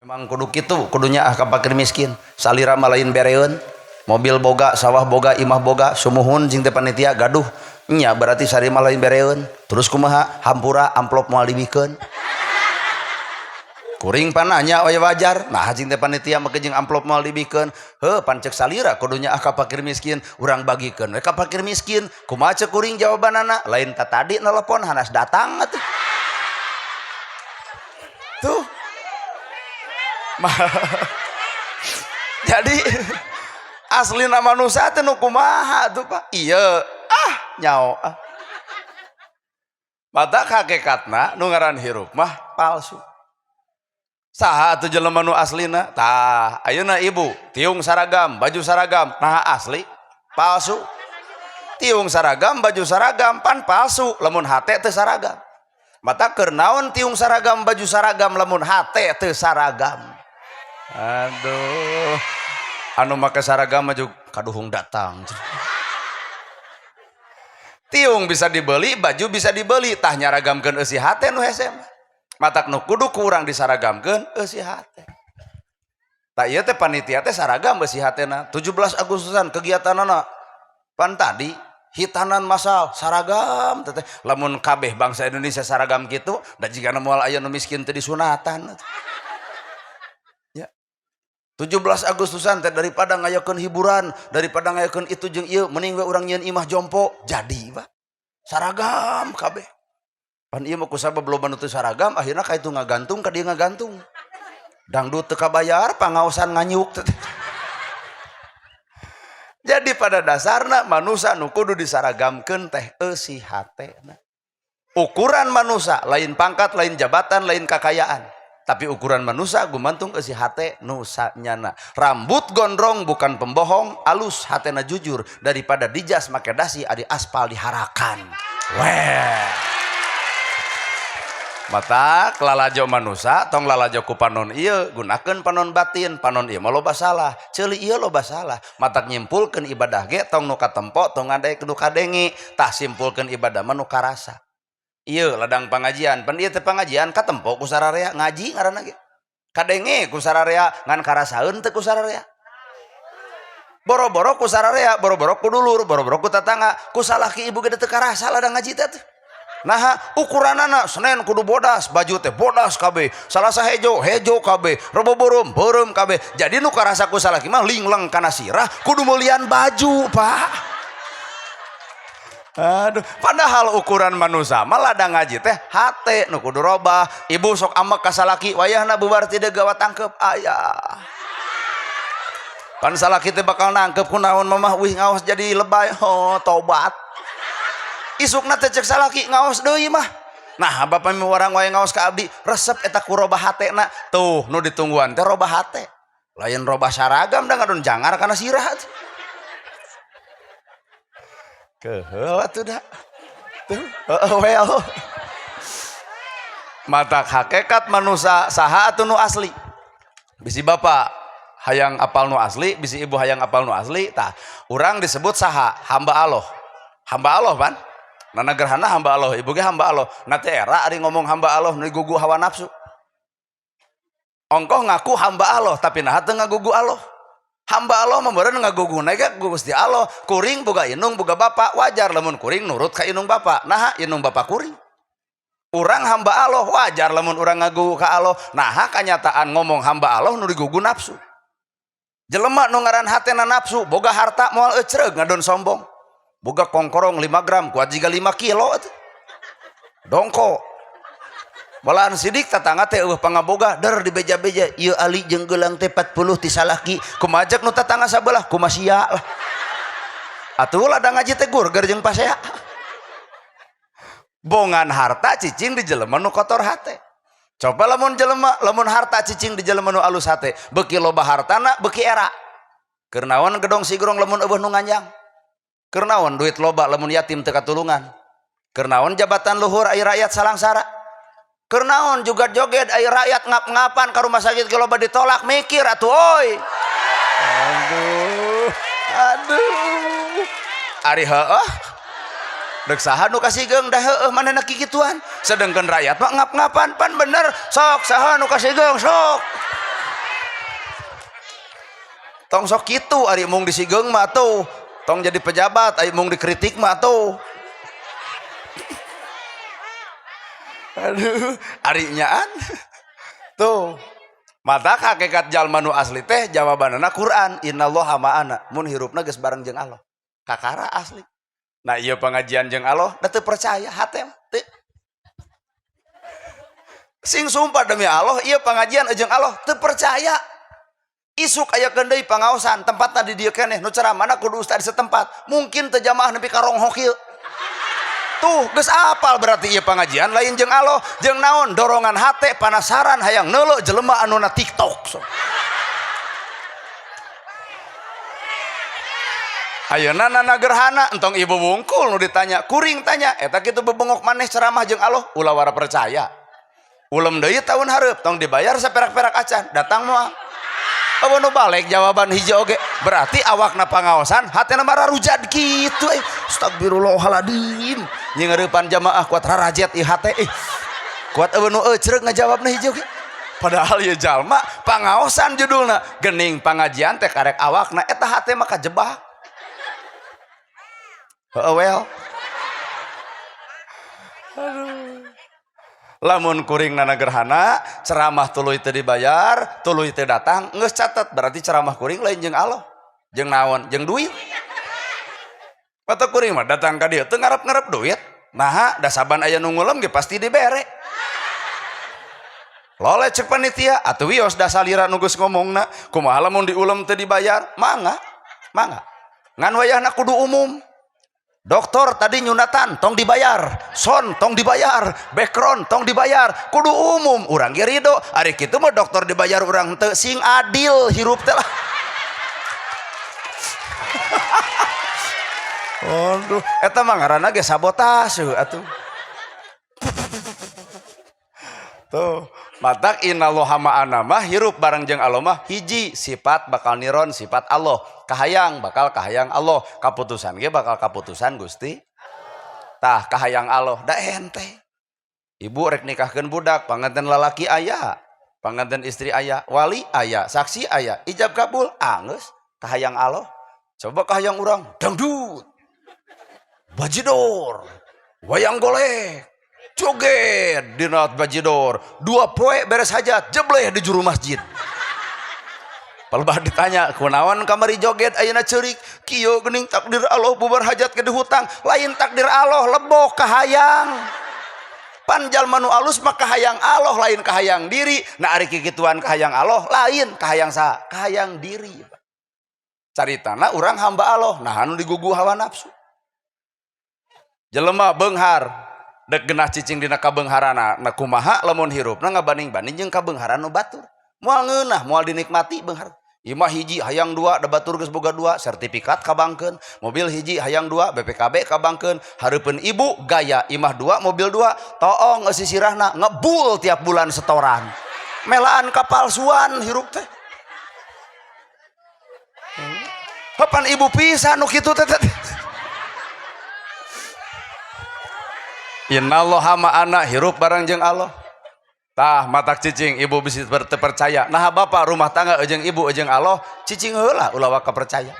Emang kudu kitu, kudunya ah ka fakir miskin. Salira mah lain bereun. Mobil boga, sawah boga, imah boga, sumuhun jeung teh panitia gaduh. Nya berarti sari mah lain bereun. Terus kumaha? Hampura amplop moal dibikeun. Kuring pananya we wajar. Nah jeung teh panitia make jeung amplop moal dibikeun. Heuh pan ceuk salira kudunya ah ka fakir miskin, urang bagikeun we ka fakir miskin. Kumaha ceuk kuring jawabanana? Lain ta tadi nelpon hanas datang atuh. Tuh. Jadi aslina manusia teh nu kumaha tuh Pak? Iya, ah nyao ah. Mata hakikatna nu ngaran hirup mah palsu. Saha atuh jelema nu aslina? Tah, ayeuna ibu tiung saragam, baju saragam, nah asli palsu. Tiung saragam, baju saragam pan palsu, lamun hate teu saragam. Mata keur naon tiung saragam, baju saragam lamun hate teu saragam. Aduh. Anu make saragam mah juga kaduhung datang. Tiung bisa dibeli, baju bisa dibeli, tah nyaragamkeun eusi hate nu hese mah. Matak nu kudu ku urang disaragamkeun eusi hate. Tah ieu teh panitia teh saragam eusi hatena. 17 Agustusan kegiatanana pan tadi hitanan masal saragam teh lamun kabeh bangsa Indonesia saragam kitu da jigana moal aya nu miskin teh disunatan. Ya. 17 Agustusan teh daripada ngayakeun hiburan, daripada ngayakeun itu jeung ieu mending we urang nyieun imah jompo. Jadi, Pak. Saragam kabeh. Pan ieu mah kusabab loba nu teu saragam akhirna ka itu ngagantung ka dieu ngagantung. Dangdut teu kabayar pangaosan nganyuk teh. Jadi pada dasarna manusia nu kudu disaragamkeun teh eusi hatena. Ukuran manusia lain pangkat, lain jabatan, lain kakayaan. Tapi ukuran manusia gumantung eusi hate nu sanyana. Rambut gondrong bukan pembohong, alus hatena jujur daripada dijas make dasi adi aspal diharakan. Weh. Mata lalajo manusia tong lalajo ku panon ieu gunakeun panon batin, panon ieu mah loba salah, ceuli ieu loba salah. Matak nyimpulkeun ibadah ge tong nu katempo tong ngadaek nu kadenge, tah simpulkeun ibadah mah nu karasa. Ieu ladang pangajian, pan ieu teh pangajian katempo ku sararea ngaji ngaranna ge. Kadenge ku sararea ngan karasaeun teu ku sararea. Boro-boro ku sararea, boro-boro ku dulur, boro-boro ku tatangga, ku salaki ibu ge teu karasa ladang ngaji teh tuh. Nah ukuranana Senin kudu bodas, baju teh bodas kabeh, Salasa hejo, hejo kabeh, Rebo beureum, beureum kabeh. Jadi nu karasa ku salaki mah lingleng kana sirah kudu meulian baju, Pak. Aduh, padahal ukuran manusia mah ladang ngaji teh hate nu kudu robah. Ibu sok ambek ka salaki wayahna bubar ti gawa tangkep aya. Pan salaki teh bakal nangkep kunaon mamah wih ngaos jadi lebay, oh tobat. Isukna teh cek salaki ngaos deui mah. Nah, bapak mi warang wae ngaos ka abdi, resep eta ku robah hatena. Tuh, nu ditungguan teh robah hate. Lain robah saragam da ngadon jangar kana sirah. Keheul atuh da. Tuh, heeh well. Mata hakikat manusia saha atuh nu asli. Bisi bapak hayang apal nu asli, bisi ibu hayang apal nu asli, tah urang disebut saha? Hamba Allah. Hamba Allah pan? Nana Gerhana hamba Allah, ibu ge hamba Allah. Na teh era ari ngomong hamba Allah nu gugu hawa nafsu. Ongkoh ngaku hamba Allah tapi nah teu ngagugu Allah. Hamba Allah mah meureun ngaguguna ge Gusti Allah. Kuring boga indung boga bapak, wajar lamun kuring nurut ka indung bapak. Nah indung bapak kuring. Urang hamba Allah, wajar lamun urang ngagugu ka Allah. Nah kanyataan ngomong hamba Allah nu digugu nafsu. Jelema nu ngaran hatena nafsu, boga harta moal ecreug ngadon sombong. Boga kongkorong 5 gram, kuat jiga 5 kilo atuh. Dongko. Malahan sidik tatangga teh eueuh pangaboga der dibeja-beja ieu ali jeung gelang teh 40 ti salaki. Kumaha nu tatangga sabelah kumaha sia lah. Atuh ladang ngaji teh gurger jeung pasea. Bongan harta cicing di jelema nu kotor hate. Coba lamun jelema lamun harta cicing di jelema nu alus hate, beuki loba hartana beuki era. Keur naon gedong sigrong lamun eueuh nu nganjang? Keur naon duit loba lamun yatim teu katulungan? Keur naon jabatan luhur aya rakyat salangsara? Keur naon juga joget aya rakyat ngap-ngapan ka rumah sakit ge loba ditolak mikir atuh oi. Aduh, aduh. Ari heueuh. Dek saha nu kasigeung da heueuh manehna kikituan. Sedengkeun rakyat mah ngap-ngapan pan bener sok saha nu kasigeung sok. Tong sok kitu ari mung disigeung mah tuh. Tong jadi pejabat ari mung dikritik mah tuh. Aduh, ari nyaan. Tuh. Mata hakikat jalma nu asli teh jawabanana Quran, innallaha ma'ana. Mun hirupna geus bareng jeung Allah. Kakara asli. Nah ieu pengajian jeung Allah da teu percaya hate mah teu. Sing sumpah demi Allah ieu pengajian jeung Allah teu percaya. Isuk aya deui pangaosan tempatna di dieu keneh nu ceramahna kudu ustad setempat. Mungkin teu jamaah nepi ka ronghok ieu. Tuh geus apal berarti ieu pengajian lain jeung Allah, jeung naon dorongan hate panasaran hayang neuleuh jelema anu na TikTok. So. Ayeuna nana gerhana entong ibu wungkul nu ditanya, kuring tanya, eta kitu bebengok maneh ceramah jeung Allah, ulah wara percaya. Ulem deui tahun hareup tong dibayar saperak-perak acan, datang moal. Eueuh nu balik jawaban hiji oge, berarti awakna pangaosan hatena mah rarujad kitu euy. Astagfirullahaladzim. Nyingareupan jamaah kuat rarajet ieu hate ih. Kuat eueuh nu ecreug ngajawabna hiji oge. Padahal ieu jalma pangaosan judulna, gening pangajian teh karek awakna eta hate mah kajebak. Heeh well. Aduh. Lamun kuring nana gerhana, ceramah tuluy teu dibayar, tuluy teu datang, geus catet berarti ceramah kuring lain jeung Allah. Jeung naon? Jeung duit. Mata kuring mah datang ka dieu teu ngarep-ngarep duit. Naha da saban aya nu ngulem ge pasti dibere. Lole cek panitia atuh wios da salira nu geus ngomongna, kumaha lamun diulem teu dibayar? Mangga. Mangga. Ngan wayahna kudu umum. Dokter tadi nyunatan tong dibayar, son tong dibayar, background tong dibayar, kudu umum urang ge rido. Ari kitu mah dokter dibayar urang teu sing adil hirup teh lah. Aduh, eta mah ngaranna ge sabotase atuh. Tuh, matak innallaha ma'ana mah hirup bareng jeung Allah mah hiji sifat bakal niron sifat Allah, kahayang bakal kahayang Allah, kaputusan ge bakal kaputusan Gusti. Tah kahayang Allah da ente. Ibu rek nikahkeun budak, panganten lalaki aya, panganten istri aya, wali aya, saksi aya, ijab kabul anggeus kahayang Allah. Coba kahayang urang dangdut, bajidor, wayang golek, joget dina bajidor, 2 poe beres hajat, jebleh di juru masjid. Palebah ditanya, kunaon kamari joget ayeuna ceurik, kieu geuning takdir Allah bubar hajat ke hutang, lain takdir Allah lebok kahayang. Pan jalma nu alus mah kahayang Allah lain kahayang diri. Nah ari kikituan kahayang Allah lain kahayang saha? Kahayang diri. Caritana urang hamba Allah, nah anu digugu hawa nafsu. Jelema beunghar dek genah cicing dina kabeungharana, na kumaha lamun hirupna ngabanding-banding jeung kabeungharan nu batur. Moal ngeunah, moal dinikmati beunghar. Imah hiji hayang 2, da batur geus boga 2, sertifikat kabangkeun. Mobil hiji hayang 2, BPKB kabangkeun. Hareupeun ibu gaya imah 2, mobil 2, toong eusi sirahna ngebul tiap bulan setoran. Melaan kapalsuan hirup teh. Kapan ibu pisan nu kitu teh teh. Innallaha ma'ana hirup bareng jeung Allah. Tah matak cicing ibu bisi terpercaya. Nah bapak rumah tangga jeung ibu jeung Allah cicing heula ulah waka percaya.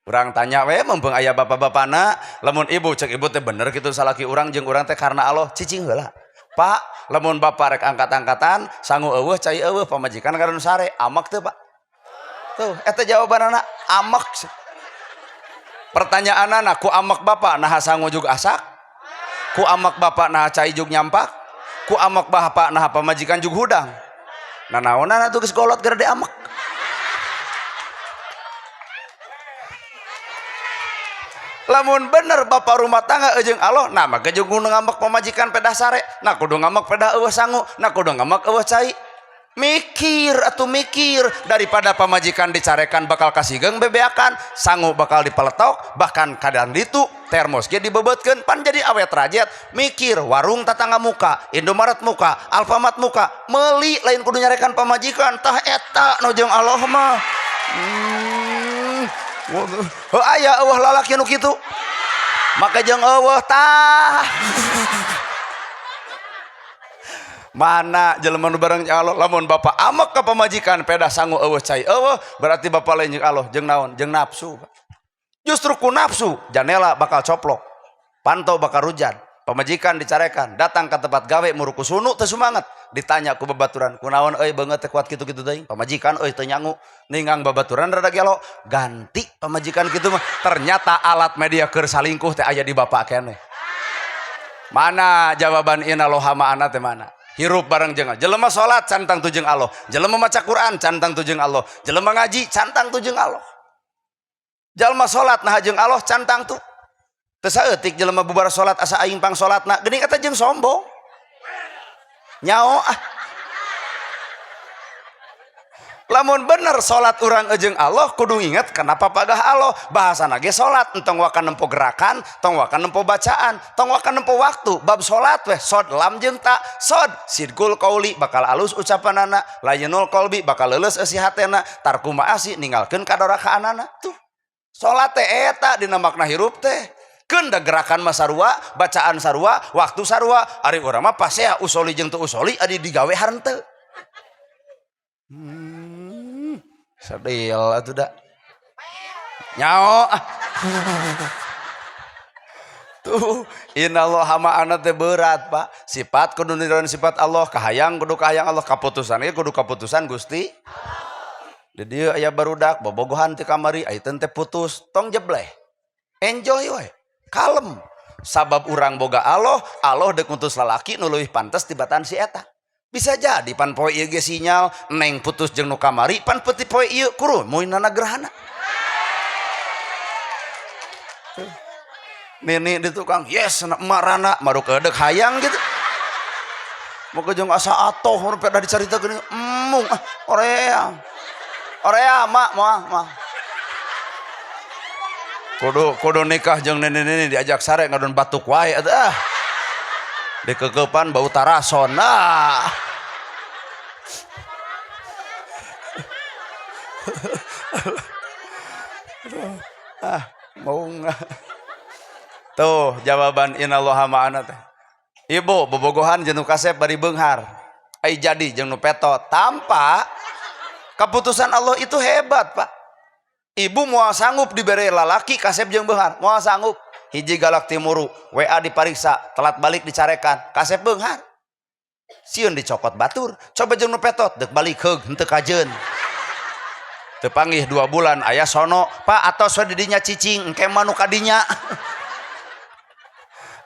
Urang tanya we mumpung aya bapak-bapana, lamun ibu cek ibu teh bener kitu salaki urang jeung urang teh karena Allah cicing heula. Pak, lamun bapak rek angkat-angkatan sangu eueuh cai eueuh pamajikan karena sare amak teu Pak. Tuh eta jawabanana amak. Pertanyaanana ku amak bapak naha sangu juga asak? Ku amak bapak naha cai jug nyampak? Ku amak bapak naha pamajikan jug hudang? Nah naonana tuh geus golot gara amak. Lamun bener bapak rumah tangga jeung Allah, nah maka jeung kudu ngamak pamajikan pedah sare, nah kudu ngamak pedah eueuh sangu, nah kudu ngamak eueuh cai. Mikir atau mikir daripada pamajikan dicarekan bakal kasigeung bebeakan, sangu bakal dipeletok, bahkan kadang ditu termos ge dibebetkeun pan jadi awet rajet. Mikir warung tatangga muka, Indomaret muka, Alfamart muka, meuli lain kudu nyarekan pamajikan, tah eta nu jeung Allah mah. Heuh aya eueuh lalaki nu kitu. Maka jeung eueuh tah. Mana jelema nu bareng jeung Allah? Lamun bapak amek ka pamajikan pedah sangu eueuh cai eueuh, berarti bapak lain jeung Allah, jeung naon? Jeung nafsu. Justru ku nafsu janela bakal coplok, pantau bakal rujan, pamajikan dicarekan, datang ke tempat gawe muruku sunu teu sumanget, ditanya ku babaturan, kunaon euy beungeut teh kuat kitu-kitu teuing, pamajikan euy teu nyangu, ningang babaturan rada gelo, ganti pamajikan kitu mah. Ternyata alat media keur salingkuh teh aya di bapak keneh. Mana jawaban innallaha ma'ana teh mana? Hirup bareng jeung Allah. Jelema salat can tangtu jeung Allah, jelema maca Quran can tangtu jeung Allah, jelema ngaji can tangtu jeung Allah. Jalma salat nah jeung Allah can tangtu. Teu saeutik jelema bubar salat asa aing pang salatna, geuning eta jeung sombong. Nyao ah. Lamun bener salat urang jeung Allah kudu inget kenapa pagah Allah. Bahasana ge salat entong waka nempo gerakan, tong waka nempo bacaan, tong waka nempo waktu. Bab salat weh sod lam jeung ta, sod sidqul qauli bakal alus ucapanana, layinul qalbi bakal leuleus eusi hatena, tarku maasi ninggalkeun kadorakaanana. Tuh. Salat teh eta dina makna hirup teh. Keun da gerakan mah sarua, bacaan sarua, waktu sarua, ari urang mah pasea usoli jeung teu usoli adi digawe harenteu. Sedil atuh da. Nyao ah. Tuh, innallaha ma'ana teh berat, Pak. Sifat kudu niruan sifat Allah, kahayang kudu kahayang Allah, kaputusan ge kudu kaputusan Gusti. Di dieu aya barudak bobogohan ti kamari, ayeuna teh putus, tong jebleh. Enjoy we. Kalem. Sabab urang boga Allah, Allah deuk ngutus lalaki nu leuwih pantes tibatan si eta. Bisa jadi pan poe ieu ge sinyal neng putus jeung nu kamari pan peuti poe ieu kuruh moinana gerhana. Nini di tukang yes emak rana maruk eudek hayang gitu. Moga jeung asa atoh mun peda dicaritakeun embung ah orea. Orea mak moal mah. Kudu nikah jeung nini-nini diajak sare ngadon batuk wae atuh ah. Dikekepan bau tarason ah. Ah, mau nggak? Tuh jawaban innallaha ma'ana teh. Ibu bobogohan jeung nu kasep bari beunghar. Ai jadi jeung nu petot tanpa keputusan Allah itu hebat, Pak. Ibu moal sanggup dibere lalaki kasep jeung beunghar, moal sanggup. Hiji galak timuru, WA dipariksa, telat balik dicarekan, kasep beunghar. Sieun dicokot batur, coba jeung nu petot deuk balik heug henteu kajeun. Teu panggih 2 bulan aya sono, Pak atos we di dinya cicing, engke mah nu kadinya.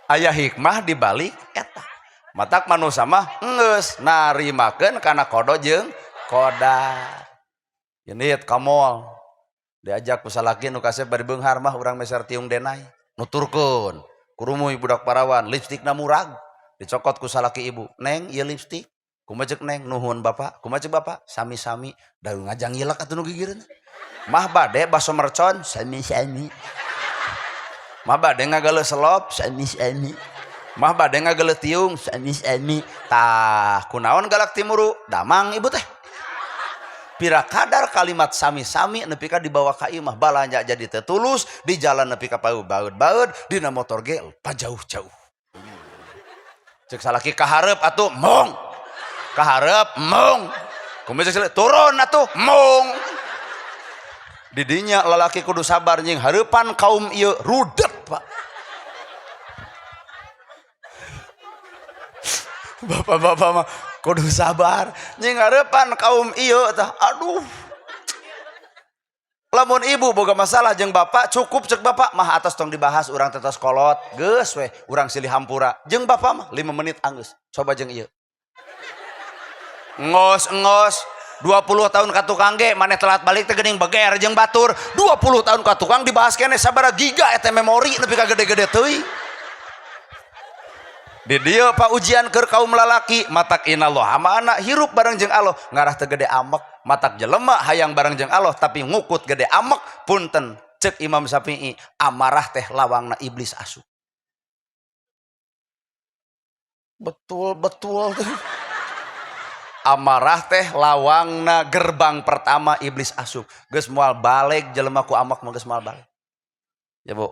Aya hikmah di balik eta. Matak manusa mah geus narimakeun kana kodo jeung qodar. Ini ka mall. Diajak ku salaki nu kasep bari beunghar mah urang meser tiung denai. Nuturkeun kurumuy budak parawan lipstikna murag dicokot ku salaki ibu, neng ieu lipstik kumaha ceuk neng, nuhun bapak, kumaha ceuk bapak, sami-sami da ngajang yelek atuh nu gigireun mah bade baso mercon sami-sami, mah bade ngagaleuh selop sami-sami, mah bade ngagaleuh tiung sami-sami. Tah kunaon galak timuru damang ibu teh pira kadar kalimat sami-sami nepi ka dibawa ka imah balanja jadi teu tulus di jalan nepi ka baeud-baeud dina motor ge pajauh-jauh. Cek salaki kahareup atuh mong, kahareup mong, kumaha cek salaki turun atuh mong. Didinya lalaki kudu sabar nying hareupan kaum ieu rudet, Pak. Bapak-bapak mah kudu sabar nying hareupan kaum ieu tah. Aduh, lamun ibu boga masalah jeung bapak cukup cek bapak mah atas tong dibahas urang teh tos kolot geus weh urang silih hampura. Jeung bapak mah 5 menit anggeus coba jeung ieu ngos-ngos 20 tahun ka tukang ge maneh telat balik teh geuning beger jeung batur. 20 tahun ka tukang dibahas keneh sabaraha giga eta memori nepi ka gede-gede teuing. Di dieu Pak ujian keur kaum lalaki matak innallaha ma'ana hirup bareng jeung Allah ngarah teu gede amek matak jelema hayang bareng jeung Allah tapi ngukut gede amek punten cek Imam Syafi'i amarah teh lawangna iblis asup. Betul betul teh. Amarah teh lawangna gerbang pertama iblis asup. Geus moal balik jelema ku amek mah geus moal balik. Ya Bu.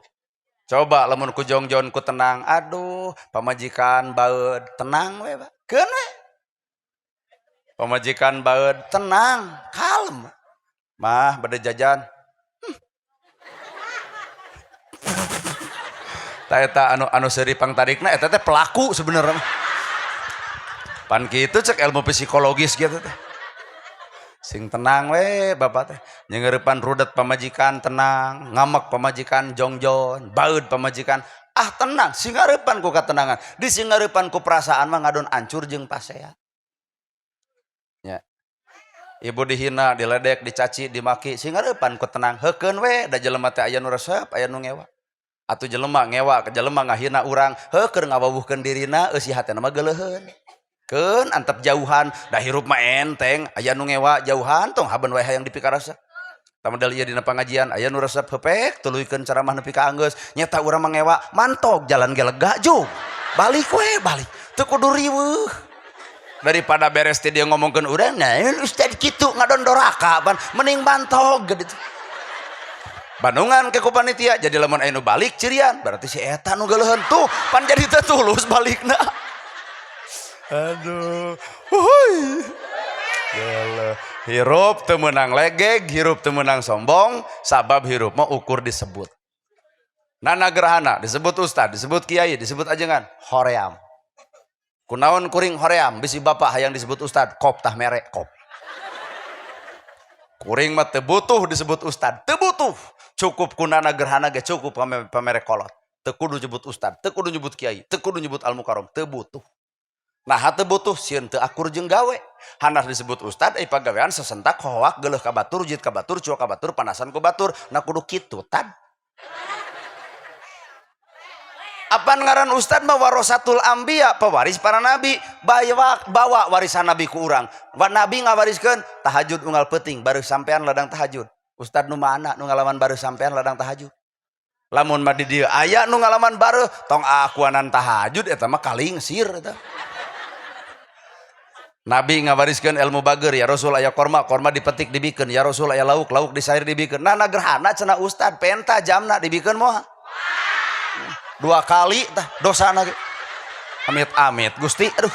Coba lamun ku jongjon ku tenang, aduh pamajikan baeud tenang we Pak. Keun we. Pamajikan baeud tenang, kalem. Mah bade jajan. Tah eta anu anu seuri pangtarikna eta teh pelaku sebenarnya. Pan kitu cek ilmu psikologis gitu teh. Sing tenang we bapak teh. Nyeurepan rudet pamajikan tenang, ngamek pamajikan jongjon, baeud pamajikan ah tenang, singarepan ku katenangan. Di singarepan ku perasaan mah ngadon ancur jeung pasea. Ya. Ibu dihina, diledek, dicaci, dimaki, singarepan ku tenang. Heukeun we da jelema teh aya nu resep, aya nu ngewa. Atuh jelema ngewa, jelema ngahina urang, heukeun ngawawuhkeun dirina, eusi hatena mah geuleuheun. Keun antep jauhan, da hirup mah enteng, aya nu ngewa jauhan tong haben wae hayang dipikarasa. Tamedal ieu dina pangajian aya nu resep hepek tuluykeun ceramah nepi ka anggeus, nyeta urang mah ngewa mantog jalan ge lega jug. Balik we balik, teu kudu riweuh. Daripada beres teh dia ngomongkeun urang, nah ustad kitu ngadon doraka pan mending mantog gitu. Bandungan ke ku panitia jadi lamun aya nu balik cirian berarti si eta nu geuleuheun tuh pan jadi teu tulus balikna. Aduh, huhuy. Geuleuh. Hirup teu meunang legeg, hirup teu meunang sombong, sabab hirup mah ukur disebut. Nana gerhana disebut ustad, disebut kiai, disebut ajengan, hoream. Kunaon kuring hoream, bisi bapak hayang disebut ustad, kop tah mere kop. Kuring mah teu butuh disebut ustad, teu butuh. Cukup kunana gerhana ge cukup pamere kolot. Teu kudu nyebut ustad, teu kudu nyebut kiai, teu kudu nyebut al mukarrom, teu butuh. Nah teu butuh sieun teu akur jeung gawe. Hanas disebut ustad ai pagawean sesentak hoak geuleuh ka batur, jit ka batur, cuak ka batur, panasan ku batur. Nah kudu kitu tad. Apan ngaran ustad mah warasatul anbiya, pewaris para nabi. Bawa, bawa warisan nabi ku urang. Wa nabi ngawariskeun tahajud unggal peuting baru sampean ladang tahajud. Ustad nu mana nu ngalaman baru sampean ladang tahajud. Lamun mah di dieu aya nu ngalaman baru tong akuanan tahajud eta mah kalingsir eta. Nabi ngawariskeun ilmu bager, ya Rasul aya korma, korma dipetik dibikeun, ya Rasul aya lauk, lauk disair dibikeun. Nah, gerhana cenah ustad penta jamna dibikeun moal. Dua kali tah dosana ge. Amit-amit Gusti, aduh.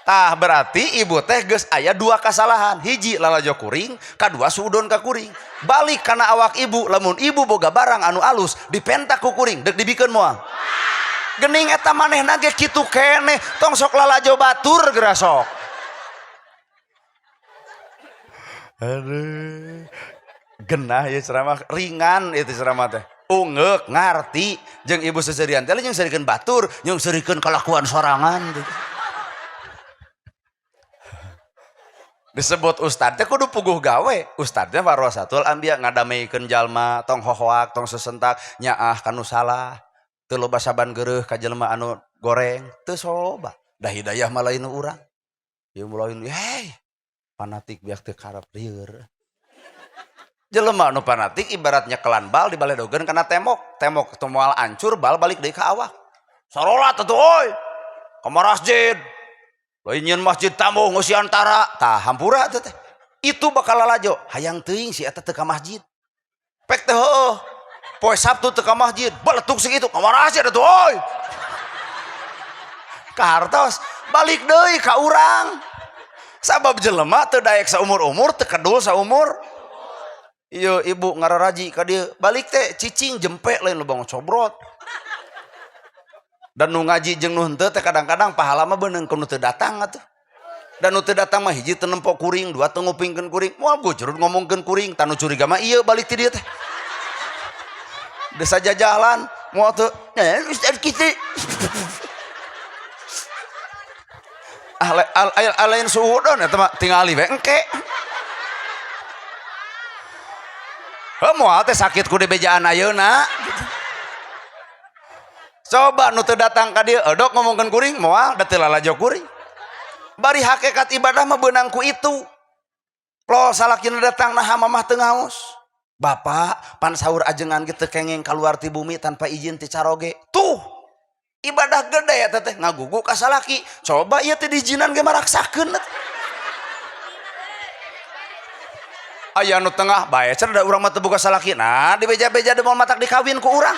Tah berarti ibu teh geus aya dua kasalahan. Hiji lalajo kuring, kadua suudon ka kuring. Balik kana awak ibu, lamun ibu boga barang anu alus dipenta ku kuring, deuk dibikeun moal. Gening eta manehna ge kitu keneh, tong sok lalajo batur geura sok. Aduh. Genah ieu ceramah ringan ieu ceramah teh. Ungeuk ngarti jeung ibu seserian teh jeung seurikeun batur, jeung seurikeun kalakuan sorangan gitu. Disebut ustad teh kudu puguh gawe. Ustad teh warasatul anbiya ngadameikeun jalma, tong hohoak, tong sesentak, nyaah kanu salah. Teu loba saban geureuh ka jelema anu goreng, teu soba. Da hidayah mah lain urang. Ieu lain, hey, fanatik biak teu karep lieur. Jelema anu fanatik ibaratnya kelan bal dibaledogeun kana tembok, tembok teu moal ancur, bal balik deui ka awak. Sarolat atuh euy. Ka masjid. Lain nyeun masjid tamu ngeusi antara, tah hampura teh teh. Itu bakal lalajo, hayang teuing si eta teu ka masjid. Pek teh heueuh. Poe Sabtu teu ka masjid, baletuk sakitu ka masjid atuh euy. Kahartos balik deui ka urang. Sabab jelema teu daek saumur-umur, teu kedul saumur. Ieu ibu ngararaji ka dieu, balik teh cicing jempe lain lubang cobrot. Dan nu ngaji jeung nu henteu teh kadang-kadang pahala mah beunang ku nu teu datang atuh. Dan nu teu datang mah hiji teu nempo kuring, dua teu ngupingkeun kuring, moal gujurut ngomongkeun kuring, tah nu curiga mah ieu balik ti dieu teh. Desa jajalan moal teu, ustaz kitu. Ah, lain suudon eta mah tingali we engke. Heuh moal teh sakit ku dibejaan ayeuna. Coba nu teu datang ka dieu edok ngomongkeun kuring moal da teu lalajo kuring. Bari hakikat ibadah mah beunang ku itu. Lo salakina datang naha mamah teu ngaos. Bapak pan sahur ajengan ge teu kenging kaluar ti bumi tanpa izin ti caroge. Tuh ibadah gede eta teh ngagugu ka salaki. Coba ieu teh diizinan ge maraksakeun. Aya nu tengah bae cenah da urang mah teu boga salaki. Nah dibeja-beja deui moal matak dikawin ku urang.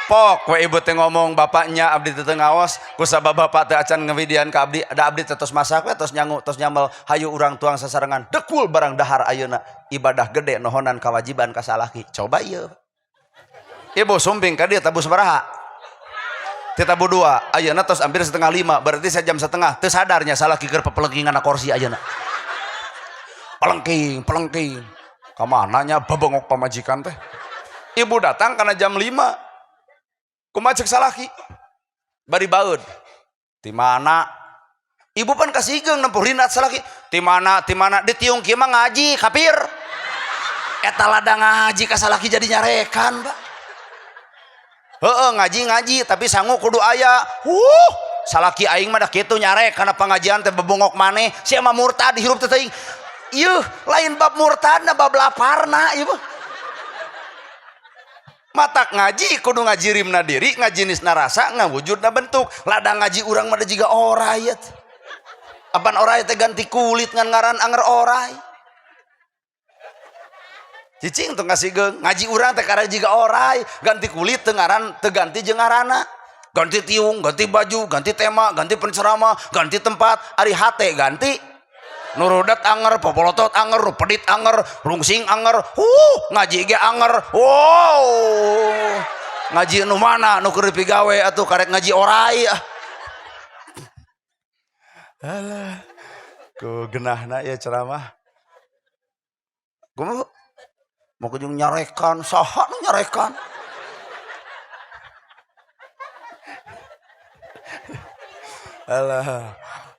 Pok we ibu teh ngomong bapaknya abdi teh teu ngaos kusabab bapak teh acan ngewidian ka abdi, da abdi teh tos masak we, tos nyangu, tos nyamel, hayu urang tuang sasarengan dekul barang dahar ayeuna ibadah gede nohonan kewajiban ka salaki. Coba ieu. Ibu sumping ka dieu tabuh sabaraha? Ti tabuh 2, ayeuna tos hampir setengah lima, berarti sajam setengah teu sadarnya salaki keur pepelengkingan na kursi ayeuna. Pelengking, pelengking. Kamana nya babengok pamajikan teh? Ibu datang karena jam 5. Kumaha cek salaki? Bari baeud. Ti mana? Ibu pan kasigeung nempuh rinat salaki. Ti mana? Ti mana? Ditiung kieu mah ngaji, kafir. Eta ladang ngaji ka salaki jadi nyarekan, Pak. Heeh, ngaji-ngaji tapi sangu kudu aya. Salaki aing mah da kitu nyarek kana pengajian teh bebongok maneh, sia mah murtad hirup teh teuing. Ieuh, lain bab murtadna, bab laparna ieu mah. Matak ngaji kudu ngajirimna diri, ngajinisna rasa, ngawujudna bentuk. Ladang ngaji urang mah da jiga oray teh. Apan oray teh ganti kulit ngan ngaran anger oray. Cicing teu ngasigeung, ngaji urang teh karena jiga oray, ganti kulit teu ngaran teu ganti jeung ngaranna. Ganti tiung, ganti baju, ganti tema, ganti penceramah, ganti tempat, ari hate ganti. Nurudet anger, popolotot anger, pedit anger, rungsing anger, ngaji ge anger. Wow. Ngaji nu mana nu keur dipigawe atuh karek ngaji oray ah. Alah. Ku genahna ya ceramah. Kumaha? Mau kujung nyarekan, saha nu nyarekan? Alah.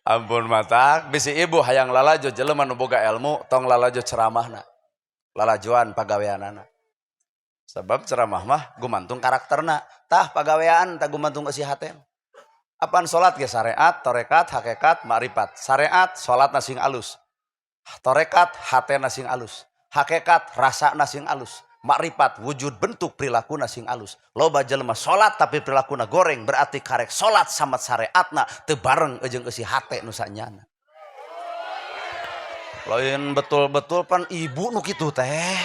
Ampun matak bisi ibu hayang lalajo jelema nu boga ilmu tong lalajo ceramahna. Lalajoan pagaweanana. Sebab ceramah mah gumantung karakterna. Tah pagawean tah gumantung eusi hate. Apan salat ge syariat, tarekat, hakikat, makrifat. Syariat salatna sing alus. Tarekat hatena sing alus. Hakikat rasana sing alus. Makrifat wujud bentuk perilaku sing alus. Loba jelema salat tapi perilakuna goreng berarti karek salat sama syariatna teu bareng jeung eusi hate nu sanyana. Lain betul-betul pan ibu nu kitu teh.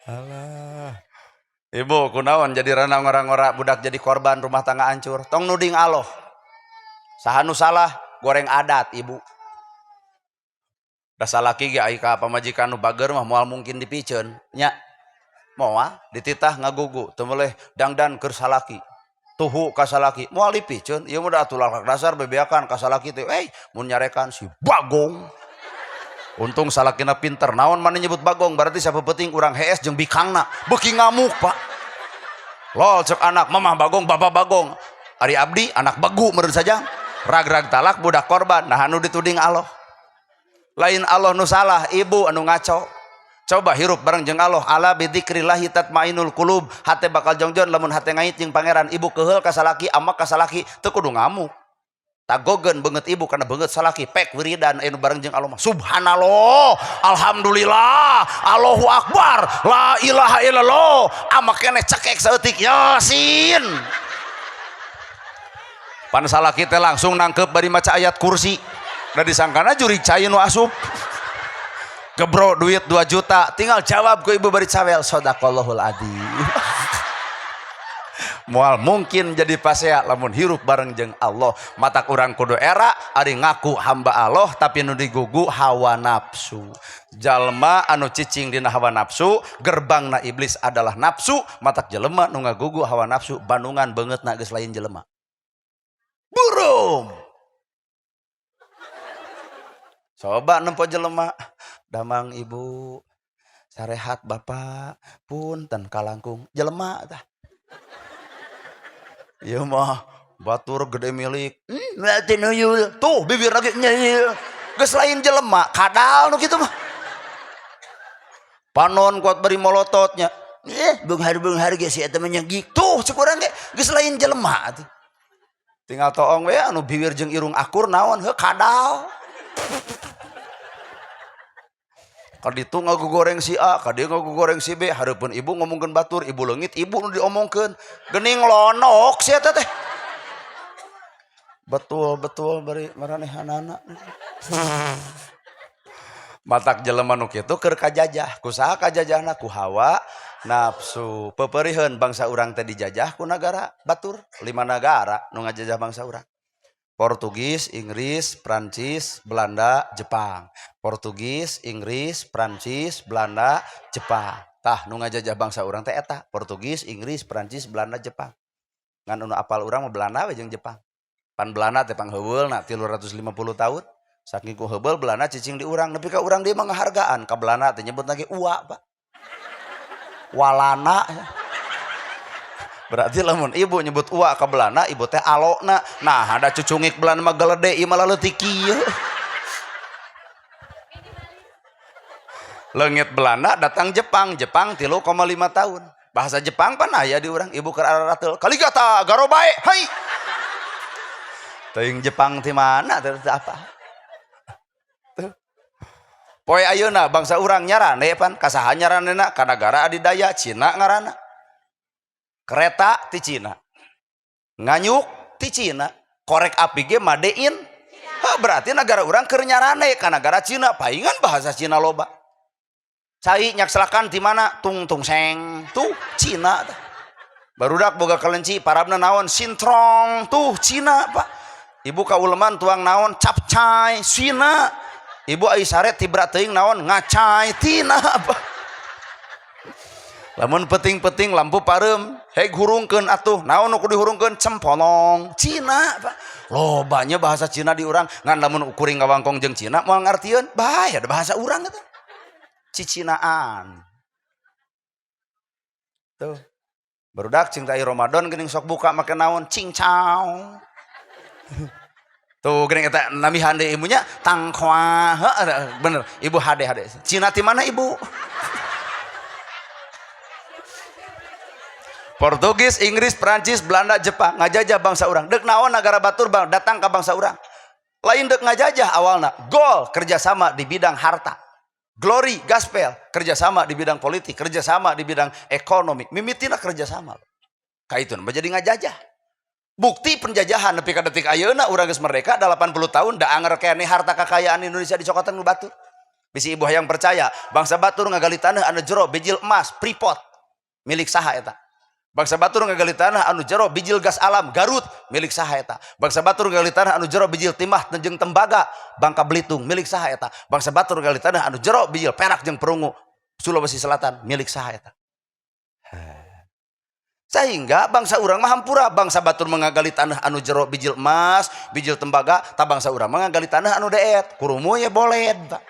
Alah. Ibu kunaon jadi rana ngora-ngora budak jadi korban rumah tangga hancur. Tong nuding Allah. Saha nu salah goreng adat ibu. Da salaki ge ai ka pamajikan nu bager mah moal mungkin dipiceun nya. Moal dititah ngagugu teu meuleh dangdan keur salaki. Tuhu ka salaki moal dipiceun ieu mah da atuh lalak dasar bebeakan ka salaki teh mun nyarekan si Bagong. Untung salakina pinter naon maneh nyebut Bagong berarti sapepeting urang hees jeung bikangna beuki ngamuk Pak. Lol cek anak mamah Bagong bapak Bagong. Ari abdi anak begu meureun saja. Rag-rag talak budak korban nah anu dituding Allah. Lain Allah nu salah, ibu anu ngaco. Coba hirup bareng jeung Allah. Ala bidzikrillahi tatmainul qulub. Hate bakal jongjon lamun hate ngait jeung pangeran. Ibu keheul ka salaki, amak ka salaki, teu kudu ngamuk. Tagogeun beungeut ibu kana beungeut salaki, pek wiridan anu bareng jeung Allah mah. Subhanallah, alhamdulillah, Allahu akbar, la ilaha illallah. Amak keneh cekek saeutik Yasin. Pan salaki teh langsung nangkep bari maca ayat kursi. Da disangkana jurig cai nu asup. Gebro duit 2 juta, tinggal jawab ke ibu bari cawel sadaqallahul adzim. Moal mungkin jadi pasea lamun hirup bareng jeung Allah. Matak urang kudu era ari ngaku hamba Allah tapi nu digugu hawa nafsu. Jalma anu cicing dina hawa nafsu, gerbangna iblis adalah nafsu, matak jelema nu ngagugu hawa nafsu bandungan beungeutna geus lain jelema. Burum. Coba nempo jelema, damang ibu, sarehat bapak, punten kalangkung, jelema tah. Ieu mah batur gede milik, berarti nuyul, tuh bibir lagi nyil. Geus lain jelema, kadal nu kitu mah. Panon kuat bari molototnya. Beunghar-beunghar ge si eta mah nyegik. Tuh cek urang ge geus lain jelema atuh. Tinggal toong we anu bibir jeung irung akur naon heuh kadal. Kaditu ngagogoreng si A, kadieu ngagogoreng si B, hareupeun ibu ngomongkeun batur, ibu leungit, ibu nu diomongkeun. Geuning lonok sia teh. Betul betul bari maranehanana. Matak jelema nu kitu keur kajajah. Ku saha kajajahna? Ku hawa nafsu. Peperiheun bangsa urang teh dijajah ku nagara batur, 5 nagara nu ngajajah bangsa urang. Portugis, Inggris, Prancis, Belanda, Jepang. Portugis, Inggris, Prancis, Belanda, Jepang. Tah nu ngajajah bangsa urang teh eta, Portugis, Inggris, Prancis, Belanda, Jepang. Ngan nu apal urang mah Belanda we jeung Jepang. Pan Belanda teh pangheuweulna 350 tahun. Saking ku heubeul Belanda cicing di urang, nepi ka urang dieu mah ngahargaan ka Belanda teh nyebut lagi ua, Pak. Walana. Berarti lamun ibu nyebut ua ka Belanda, ibu teh alona. Nah, ada cucungik Belanda mah gelede, ieu mah leutik kieu. Leungit Belanda datang Jepang, Jepang 3,5 tahun. Bahasa Jepang pan aya di urang, ibu keur ararateul. Kaligata garobae, hai. Teuing Jepang ti mana teh apa? Tuh. Poe ayeuna bangsa urang nyarane pan kasaha nyaranena ka nagara adidaya Cina ngaranna. Kereta ti Cina, nganyuk ti Cina, korek api ge made in. Ha, berarti negara urang keur nyarane ka nagara Cina, paingan bahasa Cina loba. Cai nyakslakan ti mana? Tung tung seng, tuh Cina. Barudak boga kelenci, parabna naon? Sintrong, tuh Cina, Pak. Ibu ka uleman tuang naon? Capcay, Cina. Ibu ai sare tibra teuing naon? Ngacai, Tina, Pak. Lamun peting-peting lampu pareum, heg hurungkeun atuh, naon nu kudu dihurungkeun? Cempolong, Cina, Pak. Lobanya bahasa Cina di urang, ngan lamun kuring ngawangkong jeung Cina moal ngartieun, bae ada bahasa urang eta. Cicinaan. Tuh. Barudak cing teh Ramadan geuning sok buka make naon? Cincau. Tuh geuning eta nami hande ibunya tangkoa, heuh bener, ibu hade hade. Cina ti mana ibu? Portugis, Inggris, Prancis, Belanda, Jepang ngajajah bangsa urang. Dek naon nagara batur bang datang ka bangsa urang. Lain dek ngajajah awalna, gol kerjasama di bidang harta. Glory, gaspel, kerjasama di bidang politik, kerjasama di bidang ekonomi. Mimitina kerjasama. Kaitun menjadi ngajajah. Bukti penjajahan nepi ka detik ayeuna urang geus merdeka 80 tahun da anger keneh harta kekayaan Indonesia dicokotan ku batur. Bisi ibu hayang percaya, bangsa batur ngagali tanah anu jero bijil emas, Freeport milik saha eta. Bangsa batur ngagali tanah anu jero bijil gas alam Garut milik saha eta. Bangsa batur ngagali tanah anu jero bijil timah jeung tembaga Bangka Belitung milik saha eta. Bangsa batur ngagali tanah anu jero bijil perak jeung perunggu Sulawesi Selatan milik saha eta. Sehingga bangsa urang mah hampura, bangsa batur mengagali tanah anu jero bijil emas, bijil tembaga, ta bangsa urang mengagali tanah anu deet, kurumu ya boled, Pak.